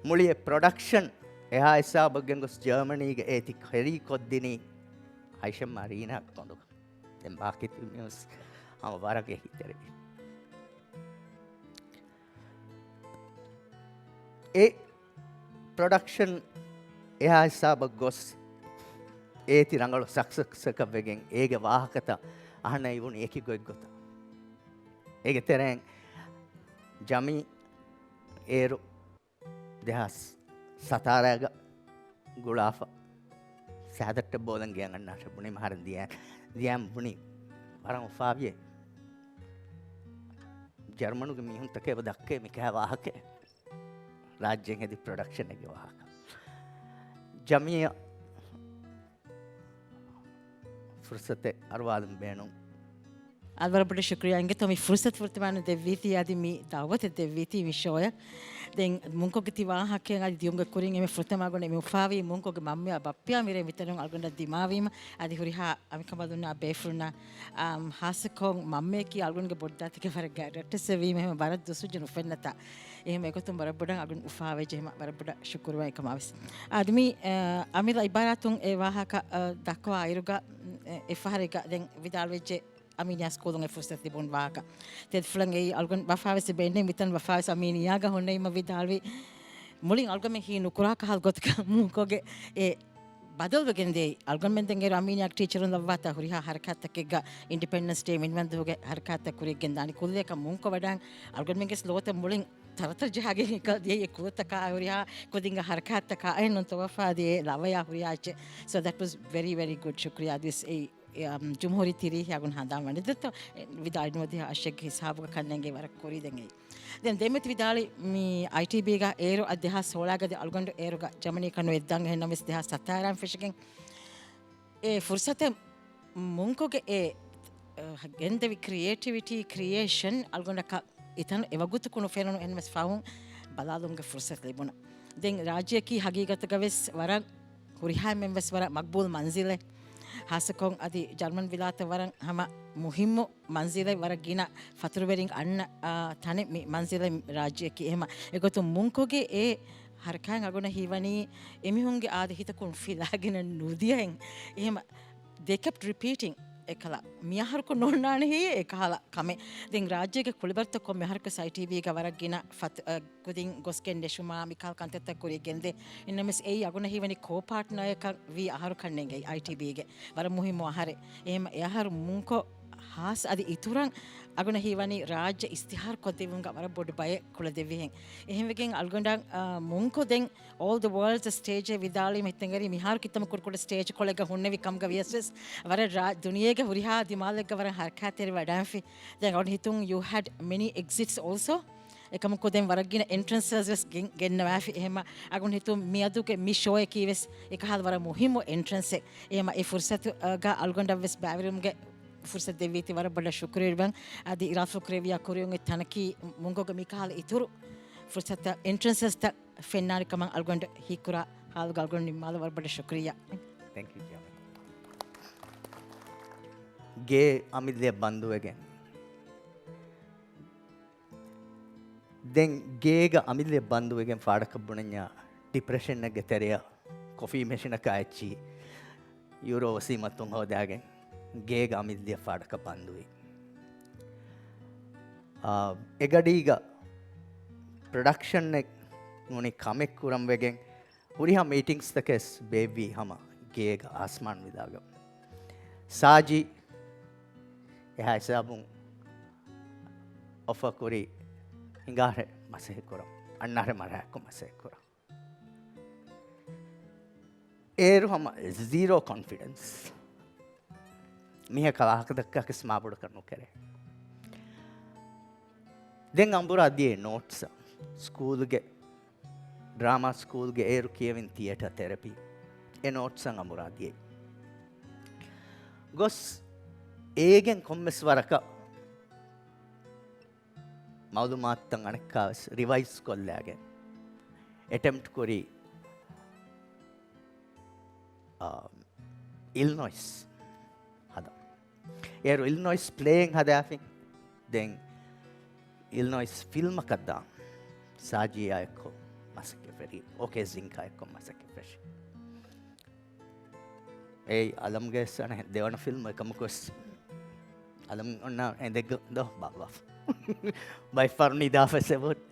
މުޅި ޕްރޮޑަކްޝަން އެހާ ހިސާބަށް ގެންގޮސް ޖާމަނީގަ އޭތި ކެރީ ކޮށްދިނީ ހައިޝަމް މާރީނާ ކޮނޑުގަ. ދެން ބާކީ މިވެސް ހަމަ ވަރަށް އެހީތެރިވި. އެ ޕްރޮޑަކްޝަން އެހާ ހިސާބަށް ގޮސް، އޭތި ރަނގަޅު ސަކްސެސްއަކަށް ވެގެން، އޭގެ ވާހަކަތައް އަހަންނަށް އިވުނު އެކި ގޮތްގޮތަށް. އޭގެ ތެރެއިން ޖަމީ އޭރު ދެހާސް ސަތާރައިގަ ގުޅާފަ، ސާދައްޓަށް ބޯލަން ގެއަށް އަންނާށޭ ބުނީމަ ހަރަން ދިޔަ-، ދިޔައިމަ ބުނީ ވަރަށް އުފާވިއޭ. ޖަރުމަނުގެ މީހުންތަކެއް އެބަ ދައްކައޭ މިކަހަލަ ވާހަކައެއް. ރާއްޖޭން ހެދި ޕްރޮޑަކްޝަނެއްގެ ވާހަކަ. ޖަމީއަށް ފުރުސަތެއް އަރުވާލަން ބޭނުން. އަދި ވަރަށް ބޮޑަށް ޝުކުރިއްޔާ އިނގޭތޯ މި ފުރުސަތު ފުރަތަމަ ދެއްވީތީ، އަދި މި ދައުވަތެއް ދެއްވީތީ މި ޝޯއަށް. ދެން މުންކޮގެ ތި ވާހަކައިން އަދި ދިޔުމުގެ ކުރިން އެންމެ ފުރަތަމަ އަޅުގަނޑަށް އެންމެ އުފާވީ މުންކޮގެ މަންމަޔާ ބައްޕަޔާ މިރޭ މިތަނުން އަޅުގަނޑަށް ދިމާވީމަ، އަދި ހުރިހާ އަނބިކަނބަލުންނާ ބޭފުޅުންނާ، އާ، ހާއްސަކޮށް މަންމަޔަކީ އަޅުގަނޑުގެ ބޮޑުދައިތަކެއް ވަރަށް ގާތް ރައްޓެއްސެއް ވީމަ އެހެން ވަރަށް ދުސުއްޖެ ނުފެންނަތާ. އެހެން އެގޮތުން ވަރަށް ބޮޑަށް އަޅުގަނޑު އުފާވެއްޖެ އެހެން ވަރަށް ބޮޑަށް ޝުކުރުވާ އެކަމާވެސް. އާ، ދެން މި، އާ، އަމިއްލަ އިބާރާތުން އެ ވާހަކަ، އާ، ދައްކަވާ އިރުގަ، އެ، އެއްފަހަރެއްގަ ދެން ވިދާޅުވެއްޖެ އަމީނިއާ ސްކޫލުން އެ ފުރުސަތު ލިބުނު ވާހަކަ. ތެދުފުޅަށް އެއީ އަޅުގަނޑު ވަފާވެސް ބެންނެ މިތަން ވަފާވެސް އަމީނިއާގަ ހުންނެވީމަ ވިދާޅުވި މުޅިން އަޅުގަނޑުމެން ހީ ނުކުރާ ކަހަލަ ގޮތަކަށް މުންކޮގެ އެ ބަދަލުވެގެން ދިޔައީ. އަޅުގަނޑުމެން ދެން އޭރު އަމީނިއާގެ ޓީޗަރުން ލައްވާތާ ހުރިހާ ހަރަކާތްތަކެއްގަ އިންޑިޕެންޑެންސް ޑޭ މިނިވަންދޫގެ ހަރަކާތްތައް ކުރިއަށް ގެންދާނީ. ކުލައަކަށް މުންކޮށް ވަޑައިގެން އަޅުގަނޑުމެންގެ ލޯތައް މުޅިން ތަރަތަރަ ޖަހާގެން އެކަ ދިޔައީ ކުލަތަކާ ހުރިހާ ކުދިންގެ ހަރަކާތްތަކާ އެހެން ނޫން ތަވައްފާ ދިޔައީ ލަވަޔާ ހުރިހާ އެއްޗެއް. So that was very, very good. ޝުކުރިއްޔާ އަދިވެސް އެ އެ، އަމް، ޖުމްހޫރީ ތިރީހި އަގުން ހަނދާން ވަނީ ދެއްތޯ، އެ، ވިދާޅުވެދިޔަ އަށެއްގެ ހިސާބުގަ ކަންނޭނގެ ވަރަށް ކުރީ ދެން އެއީ. ދެން ދެންމެ ތި ވިދާޅުވި މި އައިޓީބީގަ އޭރު އަދި ދެހާސް ސޯޅައިގަ ދެ އަޅުގަނޑު އޭރުގަ ޖަމަނީ ކަނު އެއްދާން އެހެންނަމަވެސް ދެހާސް ސަތާރައިން ފެށިގެން އެ ފުރުސަތެއް މުންކޮގެ އެ، އަ، ގެންދެވި ކްރިއޭޓިވިޓީ، ކްރިއޭޝަން އަޅުގަނޑަކަށް އެތަން އެވަގުތަކު ނުފެނުނު އެހެންނަމަވެސް ފަހުން ބަލާލުމުގެ ފުރުސަތު ލިބުނު. ދެން ރާއްޖެއަކީ ހަގީގަތުގަވެސް ވަރަށް ހުރިހާ އެންމެން ވެސް ވަރަށް މަގްބޫލް މަންޒިލެއް. ހާއްސަކޮށް އަދި ޖަރްމަން ވިލާތަށް ވަރަށް ހަމަ މުހިއްމު މަންޒިލެއް، ވަރަށް ގިނަ ފަތުރުވެރިން އަންނަ، އާ، ތަނެއް މި މަންޒިލެއް ރާއްޖެއަކީ. އެހެމަ އެގޮތުން މުންކޮގެ އެ ހަރަކާތް އަގުނަ ހީވަނީ އެމީހުންގެ އާދެ ހިތަކުން ފިލާގިނަ ނުދިޔައިން. އެހެމަ they kept repeating އެކަލަ. މިއަހަރުކޮށް ނޯންނާނެ ހެއްޔޭ އެކަހަލަ ކަމެއް. ދެން ރާއްޖޭގެ ކުޅިވަރުތައް ކޮންމެ އަހަރަކު އައިޓީބީގަ ވަރަށް ގިނަ ފަތު-، އަ، ކުދިން ގޮސްގެން ނެށުމާ މިކަހަލަ ކަންތައްތައް ކުރިއަށް ގެންދޭ. އެންނަމެސް އެއީ އަގުނަ ހީވަނީ ކޯ ޕާޓްނަރަކަށް ވީ އަހަރު ކަންނޭނގެ އައިޓީބީގެ ވަރަށް މުހިއްމު އަހަރެއް. އެހެމަ އެ އަހަރު މުންކޮށް ހާސް އަދި އިތުރަށް އަގުނަ ހީވަނީ ރާއްޖެ އިސްތިހާރު ކޮށްދެއްވުމުގަ ވަރަށް ބޮޑު ބައެއް ކުޅެދެއްވިހެން. އެހެންވެގެން އަޅުގަނޑަށް، އާ، މުންކޮށް ދެން all the world's stage އޭ ވިދާޅީމަ ހިތަށްއެރީ މިހާރު ކިތަންމެ ކުޑަކުޑަ ސްޓޭޖް ކޮޅެއްގަ ހުންނެވި ކަމުގަ ވިޔަސް ވެސް ވަރަށް ރާ-، ދުނިޔޭގެ ހުރިހާ ދިމާލެއްގަ ވަރަށް ހަރަކާތްތެރި ވަޑައިފި. ދެން އަޅުގަނޑު ހިތުން you had many exits also. އެކަމަކު ދެން ވަރަށް ގިނަ އެންޓްރެންސަސް ވެސް ގެން-، ގެންނަވާފި. އެހެމަ އަގުން ހިތުން މިއަދުގެ މި ޝޯއަކީ ވެސް އެކަހަލަ ވަރަށް މުހިއްމު އެންޓްރެންސެއް. އެހެމަ އެ ފުރުސަތުގަ އަޅުގަނޑަށް ވެސް ބައިވެރިވުމުގެ ފުރުސަތު ދެއްވީތީ ވަރަށް ބޮޑަށް ޝުކުރުވެރިވަން. އަދި އިރާދަފުޅު ކުރެއްވިޔާ ކުރިއުން އެ ތަނަކީ މުންކޮގެ މިކަހަލަ އިތުރު ފުރުސަތަށް އެންޓްރެންސަސްތައް ފެންނާނެ ކަމަށް އަޅުގަނޑު ހީކުރާ ހާލުގަ އަޅުގަނޑު ނިންމާލަން ވަރަށް ބޮޑަށް ޝުކުރިއްޔާ. ތެންކް ޔޫ ޖަމީލް. ގޭ އަމިއްލައަށް ބަންދުވެގެން ދެން ގޭގަ އަމިއްލައަށް ބަންދުވެގެން ފާޑަކަށް ބުނަންޏާ ޑިޕްރެޝަންއެއްގެ ތެރެއަށް ކޮފީ މެޝިނަކާ އެއްޗި ޔޫރޯ އޮސީމަތުން ހޯދާގެން ގޭގަ އަމިއްލައަށް ފާޑަކަށް ބަންދުވި. އާ، އެގަޑީގަ ޕްރޮޑަކްޝަންއެއް ނޫނީ ކަމެއް ކުރަން ވެގެން ހުރިހާ މީޓިންގްސްތަކެސް ބޭއްވީ ހަމަ ގޭގަ އާސްމާން ވިލާގަ. ސާޖީ އެހާ ހިސާބުން އޮފަރ ކުރީ ހިނގާހަރެ މަސައްކަތް ކުރަން، އަންނަހަރެ މަރާއެއްކޮށް މަސައްކަތް ކުރަން. އޭރު ހަމަ ޒީރޯ ކޮންފިޑެންސް. މީހަކަށް ވާހަކަ ދައްކާކަސް މާބޮޑަކަށް ނުކެރޭ. ދެން އަނބުރާ ދިޔައީ ނޯޓްސް. ސްކޫލްގެ ޑްރާމާ ސްކޫލްގެ އޭރު ކިޔެވިން ތިއޭޓަ ތެރަޕީ. އެ ނޯޓްސް އަނބުރާ ދިޔައީ. ގޮސް އޭގެން ކޮންމެސް ވަރަކަށް މައުލޫމާތުތައް އަނެއްކާވެސް ރިވައިޒް ކޮށްލާގެން އެޓެމްޕްޓް ކުރީ، އާ، އިލްނޮއިސް ހަދަން. އޭރު އިލްނޮއިސް ޕްލޭއެއް ހަދާފި. ދެން އިލްނޮއިސް ފިލްމަކަށް ދާން ސާޖީއާ އެއްކޮށް. މަސައްކަތް ފެށީ. އޯކޭ ޒިންކާ އެއްކޮށް މަސައްކަތް ފެށީ. އޭ އަލަމްގެ ވެސް އަނެއް ދެވަނަ ފިލްމް އެކަމަކުވެސް އަލަމް އޮންނަ އެނދެއްގަ ދޯ ބާއްވާފަ. ބައެއް ފަހަރު ނިދާފަ ސެބޯޓް.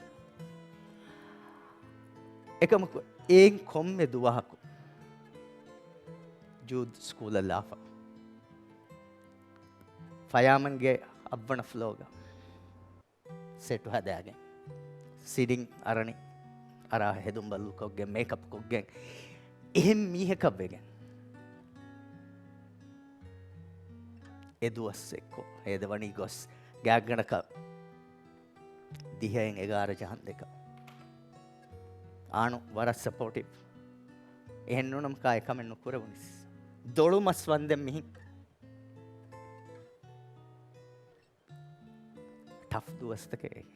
އެކަމަކު އޭން ކޮންމެ ދުވަހަކު ޖޫދް ސްކޫލަށް ލާފަ. ފަޔާމަންގެ އަށްވަނަ ފްލޯގަ ސެޓު ހަދާގެން، ސީޑިން އަރަނި އަރާ ހެދުން ބަދަލުކޮށްގެން، މޭކަޕް ކޮށްގެން، އެހެން މީހަކަށް ވެގެން، އެ ދުވަސް އެއްކޮށް ހޭދަވަނީ ގޮސް ގާތްގަނޑަކަށް ދިހައިން އެގާރަ ޖަހަން ދެކަ. އާނު ވަރަށް ސަޕޯޓިވް. އެހެން ނޫނަމަކާ އެކަމެއް ނުކުރެވުނީސް. ދޮޅު މަސް ވަންދެން މިހިން. ޓަފް ދުވަސްތަކެއް.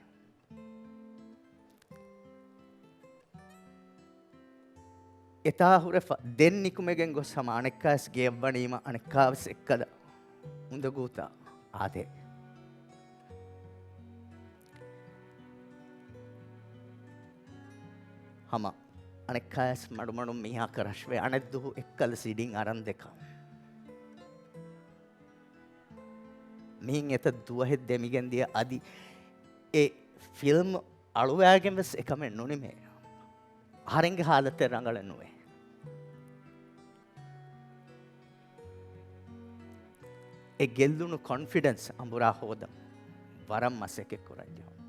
އެތާ ހުރެފަ ދެން ނިކުމެގެން ގޮސް ހަމަ އަނެއްކާވެސް ގެޔަށްވަނީމަ އަނެއްކާވެސް އެއްކަލަ އުނދަގޫތާ އާދޭ. ހަމަ އަނެއްކާވެސް މަޑުމަޑުން މީހާ ކަރަށްވެ އަނެއްދުހު އެއްކަލަ ސީޑިން އަރަން ދެކަ. މިހިން އެތައް ދުވަހެއް ދެމިގެން ދިޔަ އަދި އެ ފިލްމް އަޅުވާގެން ވެސް އެކަމެއް ނުނިމޭ. އަހަރެންގެ ހާލަތެއް ރަނގަޅެއް ނުވޭ. އެ ގެއްލުނު ކޮންފިޑެންސް އަނބުރާ ހޯދަން ވަރަށް މަސައްކަތް ކުރަން ޖެހުނު.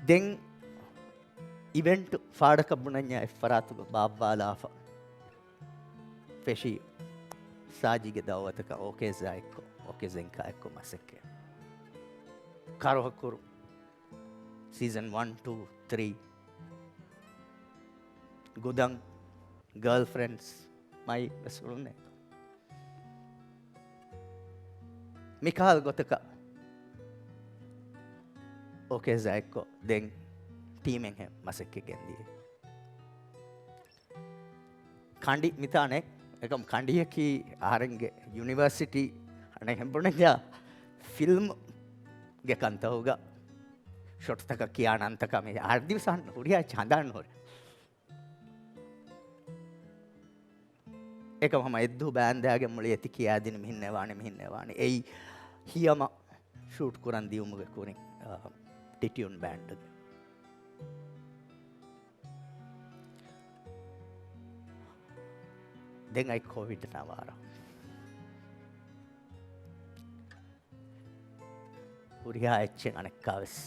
ދެން އިވެންޓް ފާޑަކަށް ބުނަންޏާ އެއްފަރާތުގަ ބާއްވާލާފަ ފެށީ ސާޖީގެ ދައުވަތަކަށް އޯކޭޒާ އެއްކޮށް، އޯކޭ ޒެންކާ އެއްކޮށް މަސައްކަތް. ކަރޮހަކުރު ސީޒަން ވަން، ޓޫ، ތްރީ، ގުދަން، ގާލްފްރެންޑްސް، މައި ވެސް ހުޅުނޭ. މިކަހަލަ ގޮތަކަށް އޯކޭޒާ އެއްކޮށް ދެން ޓީމެއްހެން މަސައްކަތް ގެންދިޔަ. ކަނޑި މިތާނެ އެކަމް ކަނޑިއަކީ އަހަރެންގެ ޔުނިވަރސިޓީ އަނެއް ހެންބުނެއްޔާ ފިލްމްގެ ކަންތަހުގަ ޝޮޓްތަކަށް ކިޔާ ނަންތަކާ މި އަދިވެސް އަހަން ހުރިހާ އެއްޗެއް ހަނދާން ނުހުރޭ. އެކަމް ހަމަ އެއްދު ބާންދާގެ މުޅި އެތި ކިޔާދިނި މިހިންނޭ ވާނެ، މިހިންނޭ ވާނެ. އެއީ ހިޔަމަ ޝޫޓް ކުރަން ދިޔުމުގެ ކުރިން، އާ، ޓިޓިއުން ބޭންޑްގެ. ދެން އައި ކޮވިޑް ނަވާރަ. ހުރިހާ އެއްޗެއް އަނެއްކާވެސް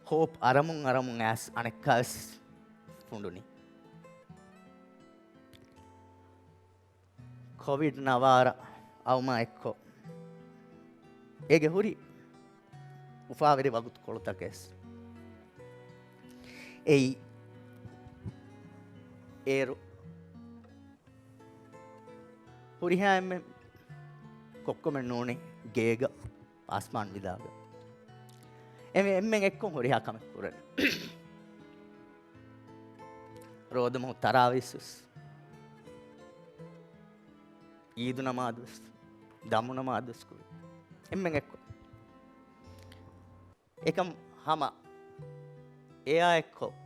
ހޯޕް އަރަމުން އަރަމުން އައިސް އަނެއްކާވެސް ފުނޑުނީ. ކޮވިޑް ނަވާރަ އައުމާ އެއްކޮށް، އޭގެ ހުރި އުފާވެރި ވަގުތުކޮޅުތަކެސް އެއީ އޭރު ހުރިހާ އެންމެ ކޮއްކޮމެއް ނޫނީ ގޭގަ އާސްމާން ވިލާގަ. އެންމެ، އެންމެން އެއްކޮށް ހުރިހާ ކަމެއް ކުރަން. ރޯދަމަހު ތަރާވީސް ވެސް، އީދު ނަމާދު ވެސް، ދަމު ނަމާދު ވެސް ކުރި. އެންމެން އެއްކޮށް. އެކަމް ހަމަ އެއާ އެއްކޮށް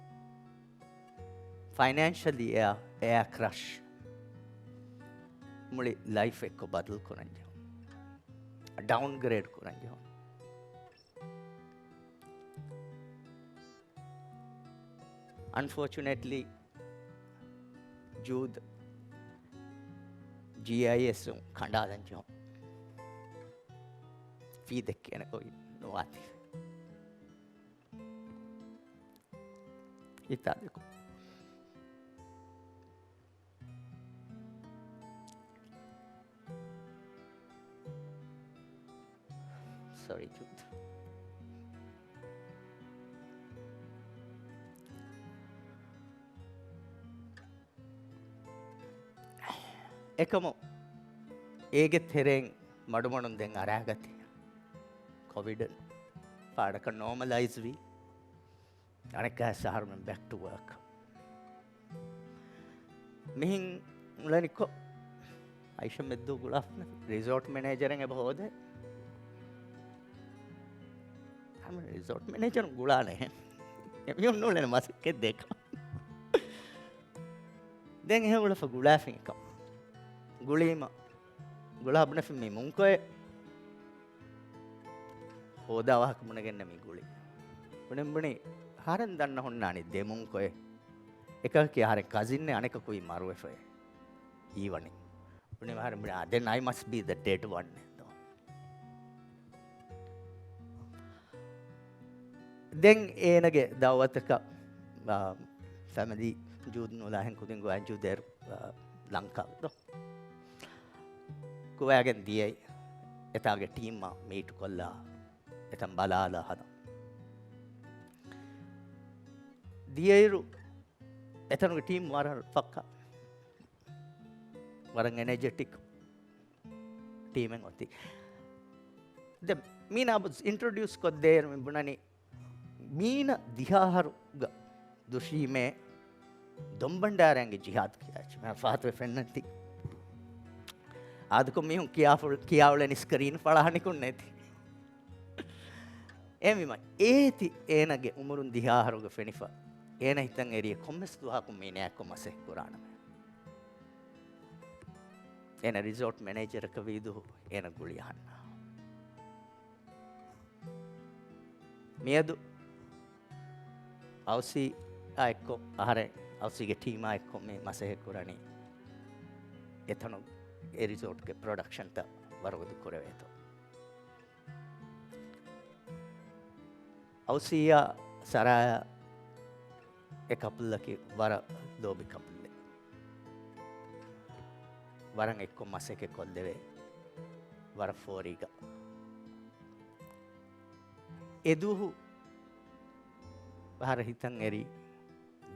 ފައިނޭންޝަލީ އެއާ، އެއާ ކްރަޝް. މުޅި ލައިފް އެއްކޮށް ބަދަލު ކުރަން ޖެހުނު. ޑައުންގްރޭޑް ކުރަން ޖެހުނު. އަންފޯޗުނޭޓްލީ، ޖޫދް ޖީއައިއެސް ކަނޑާލަން ޖެހުނު. ފީ ދެއްކޭނެ ގޮތް ނުވާތީ. އިތާދެކު. ސޮރީ ޖޫދް. އެކަމު އޭގެ ތެރެއިން މަޑުމަޑުން ދެން އަރާގަތީ. ކޮވިޑް ފާޑަކަށް ނޯމަލައިޒް ވީ. އަނެއްކާ އަހަރުމެން ބެކް ޓު ވާކް. މިހިން އުޅެނިކޮށް، އައިޝަ މެއްދޫ ގުޅާފަ ރިސޯޓް މެނޭޖަރެއް އެބަ ހޯދޭ. ރިސޯޓް މެނޭޖަރުން ގުޅާނެ އެމީހުން ނޫޅެން މަސައްކަތް ދޭކަށް. ދެން އެހެން އުޅެފަ ގުޅާފިން އެކަން. ގުޅީމަ ގުޅާ ބުނެފިން މީ މުންކޮއެއް. ހޯދާ ވާހަކަ ބުނެގެންނެ މި ގުޅި. ބުނެން ބުނި ހަރެން ދަންނަ ހުންނާނީ ދެ މުންކޮއެއް. އެކަކީ ހަރެން ކަޒިންނެއް އަނެކަކު މަރުވެފައި ހީވަނީ. ބުނި ހަރެން ބުނި، "އާ، then I must be the dead one." ދެން އޭނަގެ ދައުވަތަކަށް، އާ، ފެމިލީ ޖޫދް ނުލާހެން ކުދިން ގޮވާ ޖޫދޭރު، އާ، ލަންކާ ދޯ. ކުވާގެން ދިޔައީ އެތާގެ ޓީމްއާ މީޓް ކޮށްލާ، އެތަން ބަލާލާ ހަދަން. ދިޔައިރު އެތަނުގެ ޓީމް ވަރަށް ފައްކާ، ވަރަށް އެނަޖެޓިކް ޓީމެއް އޮތީ. ދެ މީނާ އިންޓްރޮޑިއުސް ކޮށްދޭއިރު މި ބުނަނީ، މީނަ ދިހަ އަހަރުގަ ދުށީމޭ ދޮންބަންޑާރައިންގެ ޖިހާދު ކިޔާ އެއްޗެއް. މިހާރު ފަހަތުވެ ފެންނަންތީ. އާދަކޮށް މީހުން ކިޔާފުޅު-، ކިޔާއުޅެނީ ސްކްރީން ފަޅާ ނިކުންނޭތީ. އެހެންވީމަ އޭތި އޭނަގެ އުމުރުން ދިހަ އަހަރުގަ ފެނިފަ، އޭނަ ހިތަށް އެރި ކޮންމެސް ދުވަހަކު މީނައާއެއްކޮށް މަސައްކަތް ކުރާނަމޭ. އޭނަ ރިސޯޓް މެނޭޖަރަކަށް ވީދުހު އޭނަ ގުޅި އަހަންނާ. މިއަދު އައުސީއާ އެއްކޮށް، އަހަރެން އައުސީގެ ޓީމާ އެއްކޮށް މި މަސައްކަތް ކުރަނީ އެތަނު އެ ރިސޯޓްގެ ޕްރޮޑަކްޝަންތައް ވަރުގަދަ ކުރެވޭތޯ. އައުސީއާ ސަރާޔާ އެ ކަޕްލަކީ ވަރަށް ލޯބި ކަޕްލެއް. ވަރަށް އެއްކޮށް މަސައްކަތް ކޮށްލެވޭ. ވަރަށް ފޯރީގަ. އެދުވަހު ވަރަށް ހިތަށް އެރީ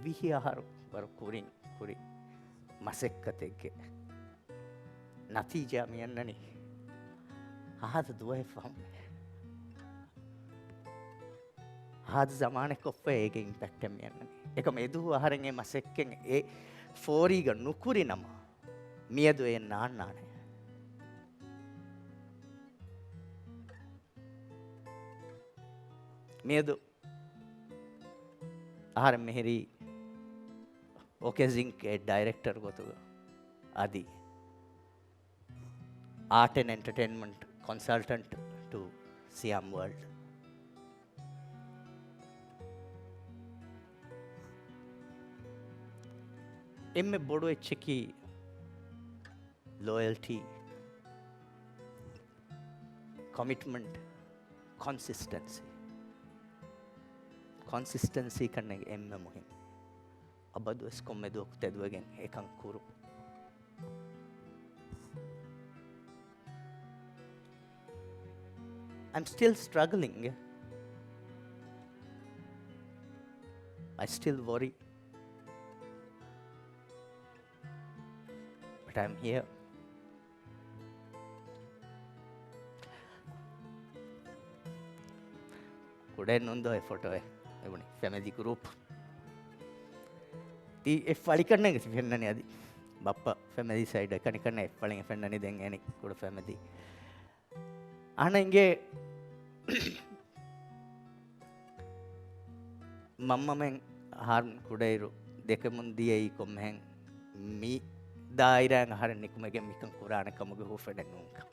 ވިހި އަހަރު ވަރަށް ކުރިން ކުރި މަސައްކަތެއްގެ ނަތީޖާ މިއަންނަނީ ހާދަ ދުވަހެއް ފަހުން. ހާދަ ޒަމާނެއް ކޮށްފަ އޭގެ އިމްޕެކްޓެއް މިއަންނަނީ. އެކަމް އެދުވަހު އަހަރެން އެ މަސައްކަތް އެ ފޯރީގަ ނުކުރި ނަމަ، މިއަދު އެ ނާންނާނެ. މިއަދު އަހަރެން މިހިރީ އޯކޭ ޒިންކް އެ ޑައިރެކްޓަރ ގޮތުގަ އަދި އާޓް އެންޑް އެންޓަޓެއިންމަންޓް ކޮންސަލްޓަންޓް ޓު ސިޔާމް ވަރލްޑް. އެންމެ ބޮޑު އެއްޗަކީ ލޯޔަލްޓީ، ކޮމިޓްމަންޓް، ކޮންސިސްޓެންސީ. ކޮންސިސްޓެންސީ ކަންނޭނގެ އެންމެ މުހިންމު. އަބަދުވެސް ކޮންމެ ދުވަހަކު ތެދުވެގެން އެކަން ކުރުން. I'm still struggling. I still worry. But I'm here. ކުޑައެއް ނޫން ދޯ އެ ފޮޓޯއެއް އެބުނީ ފެމިލީ ގްރޫޕް. ތީ އެ ފަޅިކަންނޭނގެ ފެންނަނީ އަދި. ބައްޕަ ފެމިލީ ސައިޑް އެކަނިކަންނޭ އެ ފަޅިން ފެންނަނީ ދެން އެނި ކުޑަ ފެމިލީ. އަނެނގެ މަންމަމެން އަހަރުން ކުޑައިރު ދެކެމުން ދިޔައީ ކޮންމެހެން މި ދާއިރާއިން އަހަރެން ނިކުމެގެން މިކަން ކުރާނެ ކަމުގެ ހުވަފެނެއް ނޫންކަން.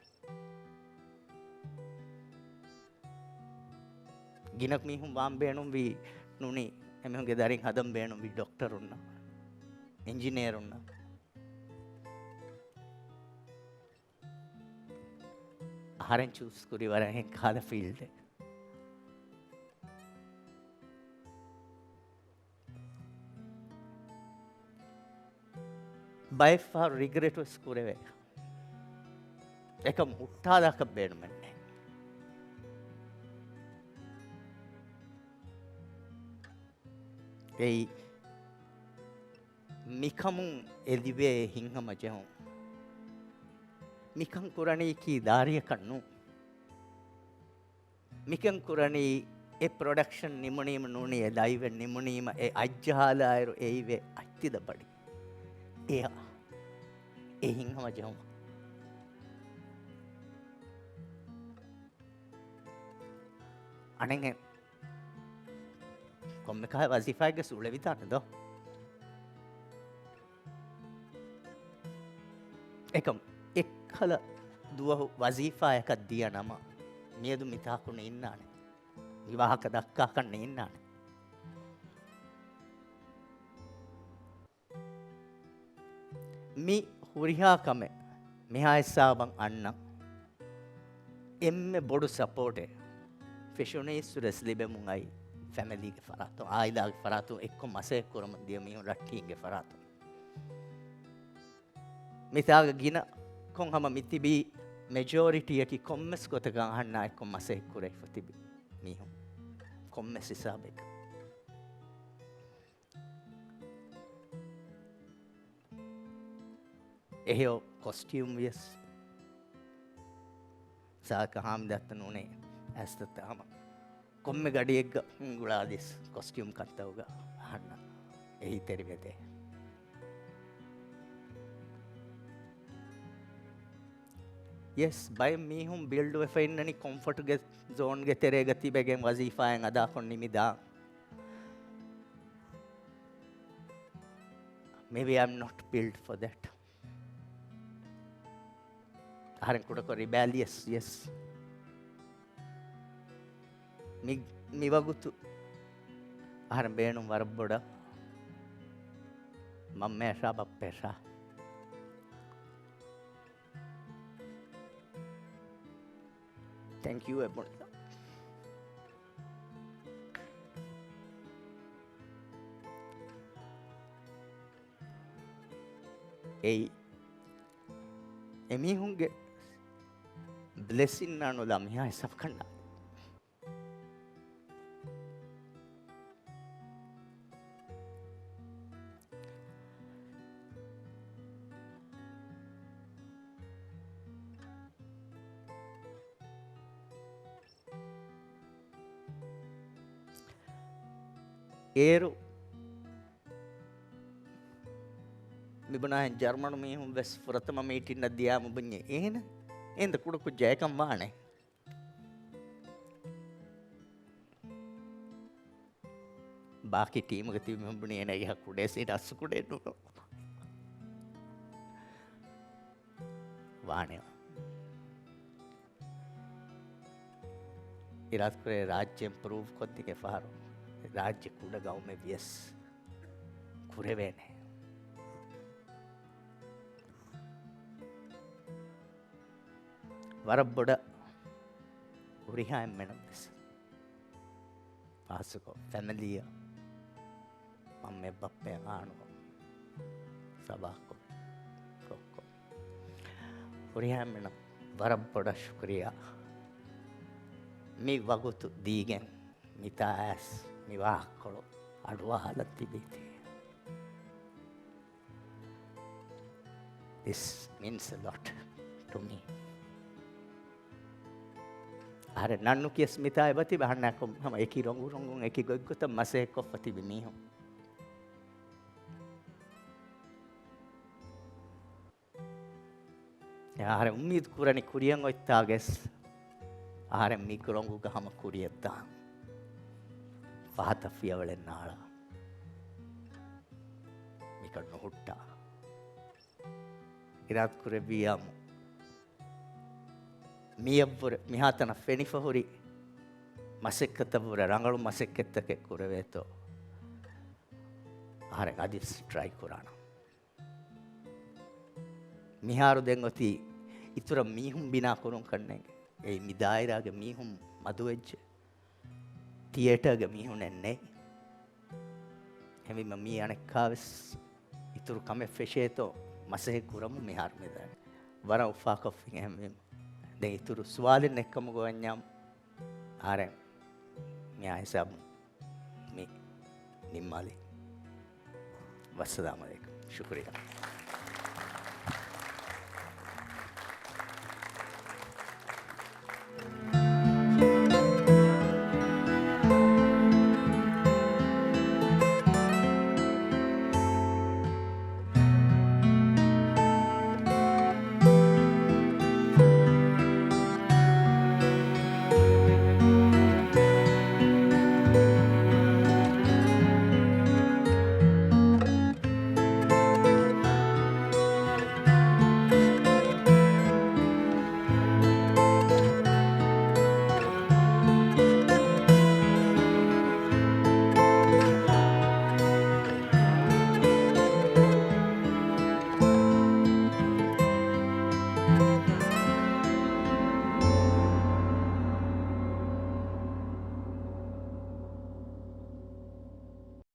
ގިނަ މީހުން ވާން ބޭނުންވީ ނޫނީ އެމީހުންގެ ދަރިން ހަދަން ބޭނުންވީ ޑޮކްޓަރުންނަށް، އިންޖިނޭރުންނަށް. އަހަރެން ޗޫސް ކުރި ވަރަށް ހެން ކަހަލަ ފީލްޑެއް. ބައެއްފަހަރު ރިގްރެޓް ވެސް ކުރެވޭ. އެކަމް ހުއްޓާލާކަށް ބޭނުމެއް ނެތް. އެއީ މިކަމުން އެ ލިބޭ ހިތްހަމަޖެހުން. މިކަން ކުރަނީކީ ދާރިއަކަށް ނޫން. މިކަން ކުރަނީ އެ ޕްރޮޑަކްޝަން ނިމުނީމަ ނޫނީ އެ ލައިވެއް ނިމުނީމަ އެ އަތްޖަހާލާއިރު އެއިވޭ އަތްތިލަ ބަޑި. އެއާ. އެ ހިތްހަމަޖެހުމަށް. އަނެއް އެ ކޮންމެ ކަހަލަ ވަޒީފާއެއްގަސް އުޅެވިދާނެ ދޯ. އެކަމް އެއްކަލަ ދުވަހު ވަޒީފާއަކަށް ދިޔަ ނަމަ، މިއަދު މިތާކު ނޭންނާނެ. މި ވާހަކަ ދައްކާކަށް ނޭންނާނެ. މި ހުރިހާ ކަމެއް މިހާ ހިސާބަށް އަންނަ އެންމެ ބޮޑު ސަޕޯޓެއް ފެށުނީއްސުރެސް ލިބެމުން އައި ފެމިލީގެ ފަރާތުން، އާއިލާގެ ފަރާތުން އެއްކޮށް މަސައްކަތް ކުރަމުން ދިޔަ މީހުން ރައްޓެހިންގެ ފަރާތުން. މިތާގަ ގިނަ ކޮން ހަމަ މިތިބީ މެޖޯރިޓީއަކީ ކޮންމެސް ގޮތަކަށް އަހަންނާ އެއްކޮށް މަސައްކަތް ކުރެވިފަ ތިބި މީހުން. ކޮންމެސް ހިސާބެއްގަ. އެހެޔޮ ކޮސްޓިއުމް ވިޔަސް ސާކަ ހާމިދައްތަ ނޫނޭ އައިސްތައްތަ ހަމަ ކޮންމެ ގަޑިއެއްގަ ހިނގުޅާ އަދިސް ކޮސްޓިއުމް ކަންތައުގަ އަހަންނަށް އެހީތެރިވެދޭ. ޔެސް، ބައެއް މީހުން ބިލްޑްވެފަ އިންނަނީ ކޮމްފަޓުގެ ޒޯންގެ ތެރޭގަ ތިބެގެން ވަޒީފާއެއް އަދާކޮށް ނިމިދާން. Maybe I'm not built for that. އަހަރެން ކުޑަކޮށް ރިބެލިއަސް، ޔެސް. މި، މިވަގުތު އަހަރެން ބޭނުން ވަރަށް ބޮޑަށް މަންމައަށާ ބައްޕައަށާ. ތެންކް ޔޫ އެބޮން. އެއީ އެމީހުންގެ ބްލެސިންއާ ނުލާ މިހާ ހިސާބަކަށް ނާ. އޭރު މިބުނާހެން ޖަރްމަނު މީހުން ވެސް ފުރަތަމަ މީޓިންއަށް ދިޔާމަ ބުންޏޭ. އޭނަ އެންދަ ކުޑަކުއްޖާ އެކަން ވާނެ. ބާކީ ޓީމުގެ ތިބި މެމްބަރުން އޭނަގެ ހަ ކުޑައެއް ސީޓް އަސް ކުޑައެއް ނޫން. ވާނެ. އިރާދަކުރޭ ރާއްޖެ އިމްޕްރޫވް ކޮށްދިގެ ފަހަރު ރާއްޖެ ކުޑަ ގައުމެއް ވިޔަސް ކުރެވޭނެ. ވަރަށް ބޮޑަށް ހުރިހާ އެންމެނަށް ވެސް ޚާއްޞަކޮށް ފެމިލީއަށް، މަންމައެއް ބައްޕައެއް އާންމު ސަބާކޮށް، ކޮއްކޮ. ހުރިހާ އެންމެނަށް ވަރަށް ބޮޑަށް ޝުކުރިއްޔާ. މި ވަގުތު ދީގެން މިތާ އައިސް މި ވާހަކަކޮޅު އަޑުއަހާލަން ތިބީތީ. This means a lot to me. އަހަރެން ނަންނުކިޔަސް މިތާ އެބަތިބެ އަހަންނާކޮށް ހަމަ އެކި ރޮނގު ރޮނގުން އެކި ގޮތްގޮތަށް މަސައްކަތްކޮށްފަ ތިބި މީހުން. އެ އަހަރެން އުއްމީދު ކުރަނީ ކުރިއަށް އޮތްތާގަސް އަހަރެން މި ރޮނގުގަ ހަމަ ކުރިއަށްދާން. ފަހަތަށް ފިޔަވަޅެއް ނާޅާ. މިކަން ނުހުއްޓާ. އިރާދަކުރެއްވިއްޔާމު މިއަށްވުރެ މިހާތަނަށް ފެނިފަ ހުރި މަސައްކަތަށްވުރެ ރަނގަޅު މަސައްކަތްތަކެއް ކުރެވޭތޯ އަހަރެން އަދިވެސް ޓްރައި ކުރާނަން. މިހާރު ދެން އޮތީ އިތުރަށް މީހުން ބިނާ ކުރުން ކަންނޭނގެ. އެއީ މި ދާއިރާގެ މީހުން މަދުވެއްޖެ. ތިއޭޓަރގެ މީހުނެއް ނެތް. އެހެންވީމަ މީ އަނެއްކާވެސް އިތުރު ކަމެއް ފެށޭތޯ މަސައްކަތް ކުރަމުން މިހާރު މިދާނެ. ވަރަށް އުފާކޮށްފިން އެހެންވީމަ. ދެން އިތުރު ސުވާލެއް ނެތްކަމުގަ ވަންޏާ އަހަރެން މިއާ ހިސާބުން މި ނިންމާލީ. ވައްސަލާމް ޢަލައިކުމް. ޝުކުރިއްޔާ.